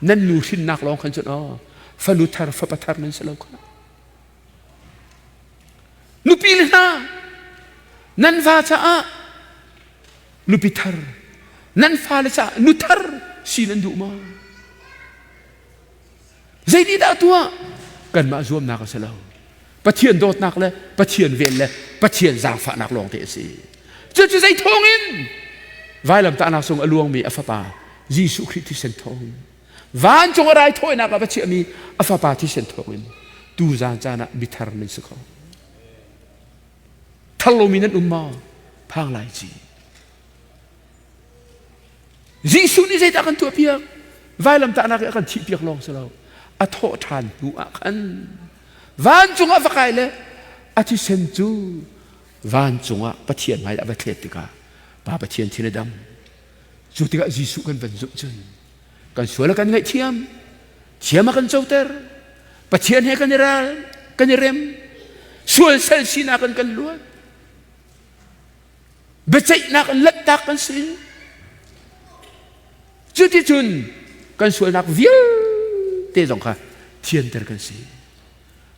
Speaker 1: Nan nu hrinnak lawng khan cun aw fanu thar fapa thar nan si lo kha. Nupi le hna nan va caah nupi thar nan fale caah nu thar si nan duh maw? Zei dah tuah? Kanmah zuamnak a si lo. Pathian dawtnak le Pathian vel le Pathian zaangfahnak lawng te a si. Cucu zei thawngin vailamtahnak sung a luangmi a fapa Jesuh Khrih thisen thawngin vancung a raithawinak ah va chiahmi a fapa thisen thawngin tu zan caan ah mithar nan si kho. Thar lomi nan um maw? Phang lai ci. Jesuh nih zeidah kan tuahpiak? Vailamtahnak i a kan thihpiak lawng si lo. A thawh ṭhan hnu ah khan vancung ah va kai le a thisen cu vancung ah Pathian hmai ah va thlet tikah Pa Pathian thin a dam. Cu tikah Jesuh kan van zumh cun kan sual a kan ngaihthiam, thiam a kan coter, Pathian he kan i ral, kan i rem, sual sal sinak in kan luat. Biaceihnak in lanhtak kan si. Cuticun kan sualnak vialte zong kha thianter kan si.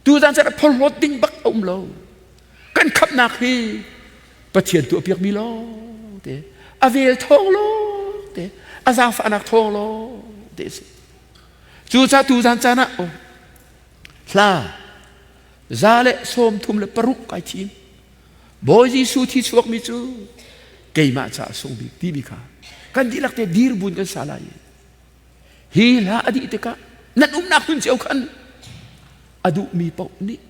Speaker 1: Tuzan caan ah phorhlawt ding bak a um lo. Kan khamhnak hi Pathian tuahpiakmi lawng te, a vel thawng lawng te, a zaangfahnak thawng lawng te a si. Cucaah tuzan caan ah oh, hla 136 kai thim. Bawi Jesuh thi chuakmi cu keimah caah sung bik timi kha kan dihlak te dir buin kan sa lai. Hi hla a dih tikah nan umnak hmun cio khan a duhmi paoh nih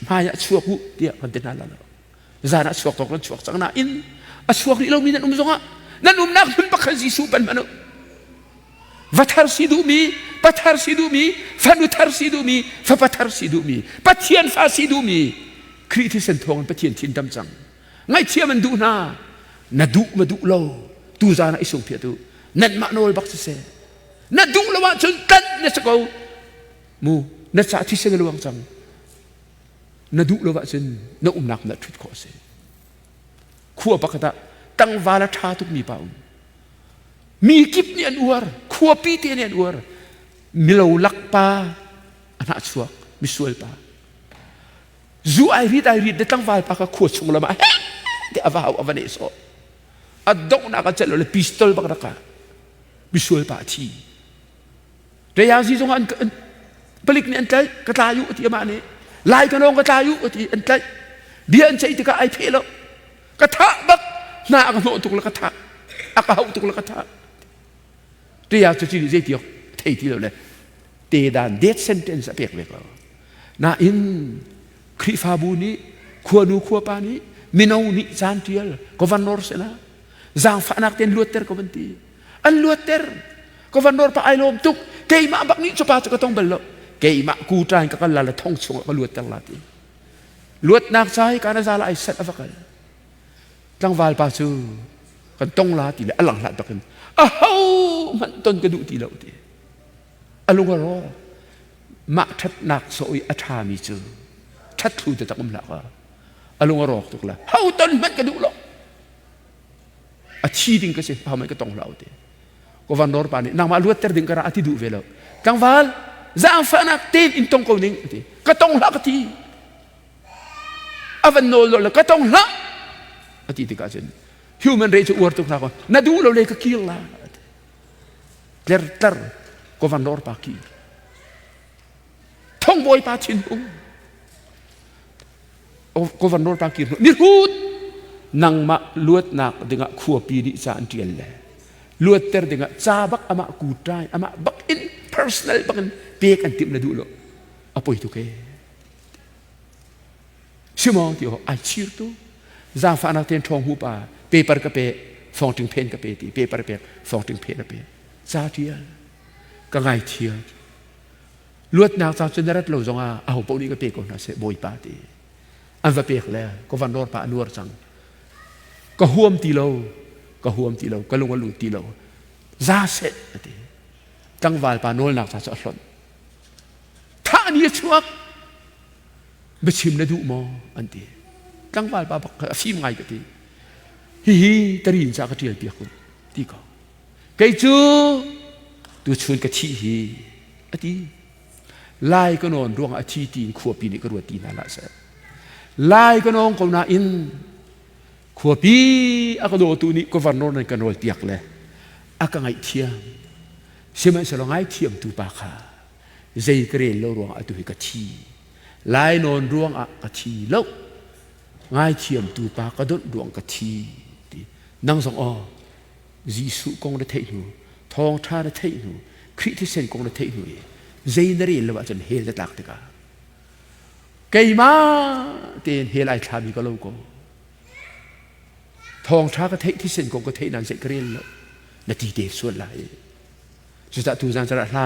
Speaker 1: hmai ah chuak u tiah kan ti hna la lo. Zan ah chuak tawk nan chuak cang nain a chuak rih lomi nan um zongah nan umnak hmun pakhat Jesuh pan hmanh u. Va thar si duhmi, pa thar si duhmi, fanu thar si duhmi, fapa thar si duhmi, Pathian fa si duhmi, Khrih thisen thawngin Pathian thin dam cang. Ngaihthiam an duh hna. Na duh ma duh lo, tu zan ah i sung phiah tu. Nanmah nawl bak siseh. Na duh lo ahcun tlanh na si ko. Mu, na ca thisen a luang cang. Na duh lo ahcun na umnak na ṭhut khawh a si. Khua pakhat ah tangval a ṭha tukmi pa um. Mi kip nih an uar, khuapi te nih an uar. Milo lak pa a hnah chuak, misual pa. Zu ai rit ai rit le tlangval pa kha khua chung lam ah te a va hau a va neh sawh. A donghnak a celh lo le pistol bak rak ah misual pa a thi. Reyazi zong an, an palik nih an tlaih, ka tlai u ti amah nih. Lai ka nawng ka tlai u ti an tlaih. Bia an ceih tikah ai pheh lo. Ka thah bak hna a ka hnawh tuk le ka thah. A ka hauh tuk le ka thah. Tia cu ci zei ti thei ti lo le te dan death sentence a pek ve ko. Nain Khrihfabu nih khuanu khuapa nih mino nih caan tial governor sila zaangfahnak ten luatter ko van ti. An luatter. Governor pa ai lawm tuk. Keimah bak nih cu pa cu ka tong bal lo. Keimah kuta in ka kal la le thong chungah ka luatter la ti. Luatnak ca hi kana zala ai sat a va kal. Tlangval pa cu kan tong la ti le a lang hlat bak in a ho hmanh ton ka duh ti lo ti. A lung a rawk. Mah ṭhatnak sawh i a ṭhami cu ṭhat thlu te tak um hlah ka. A lung a rawk tuk la. Ho ton hmanh ka duh lo. A thi ding ka si ho hmanh ka tong hlah ti. Governor pa nih nangmah luatter ding ka ra a ti duh ve lo. Tlangval zaangfahnak tein in tong ko ning a ti. Ka tong hlah ka ti. A van nawl lo le ka tong hlah a ti tikah cun human race cu uar tuk hna ko na duh lo le ka kir la tler tler governor pa kir thongbawi pa thinhung governor pa kir ni hrut nangmah luatnak dingah khuapi nih ca an ṭial le luatter dingah ca bak amah kutai amah bak in personal bak in pek an timh le duh lo a poi tuk e simo ti ai chir tu zaangfahnak ten ṭhawng hu pa paper ka pe fongting phen ka pe ti paper pek fongting phen a pe ca ṭial ka ngai thiam luatnak ca cu na rat lo zongah aho paoh nih ka pe ko hna seh bawipa ti an va pek le ka van rawr pa a nuar cang ka huam ti lo ka huam ti lo ka lung a lut ti lo za seh a ti tlangval pa nawlnak ca cu a hlonh thah ni a chuak biachim na duh maw an ti tlangval pa bak a fim ngai ka ti. Hihi tarin ca ka ṭial piak u ti ko. Kei cu tuchun ka thih hi a ti. Lai ka nawn ruangah a thi tiin khuapi nih ka ruat ti hna hlah seh. Lai ka nawng ko nain khuapi a ka dawtu nih governor nan ka nawl piak le a ka ngaihthiam. Sihmanhsehlaw ngaithiamtu pa kha zei ka rel lo ruangah atu hi ka thi. Lai nawn ruangah ka thi lo. Ngaithiamtu pa ka donh ruang ka thi. Ti. Nang zong aw Jesuh kong na theih hnu, thawngṭha na theih hnu, Khrih thisen kong na theih hnu i zei na rel lo ahcun hell na tlak tikah keimah tein hell ai thlami ka lo ko. Thawngṭha ka theih thisen kong ka theih nain zei ka rel lo na ti te sual lai. Cucaah tu zan zarah hla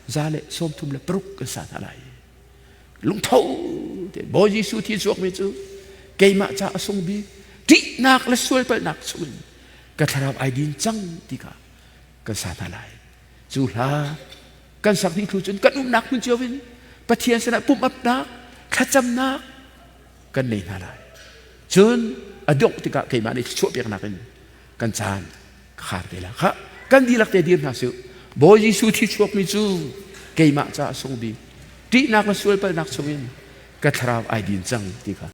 Speaker 1: 136 kan sa hna lai. Lungtho te Bawi Jesuh thi chuakmi cu keimah ca a sung bik ṭihnak le sualpalhnak chungin ka thlarau ai din cang ti kha kan sa hna lai. Cu hla kan sak dih thlu cun kan umnak hmun cio in Pathian sinah pumh-apnak, thlacamnak kan nei hna lai. Cun a dongh tikah keimah nih thluachuah peknak in kan caan ka khar te la. Khah kan dihlak te dir hna sih. Bawi Jesuh thi chuakmi cu keimah caah sung bik. Ṭihnak le sualpalhnak chungin ka thlarau ai din cang ti kha.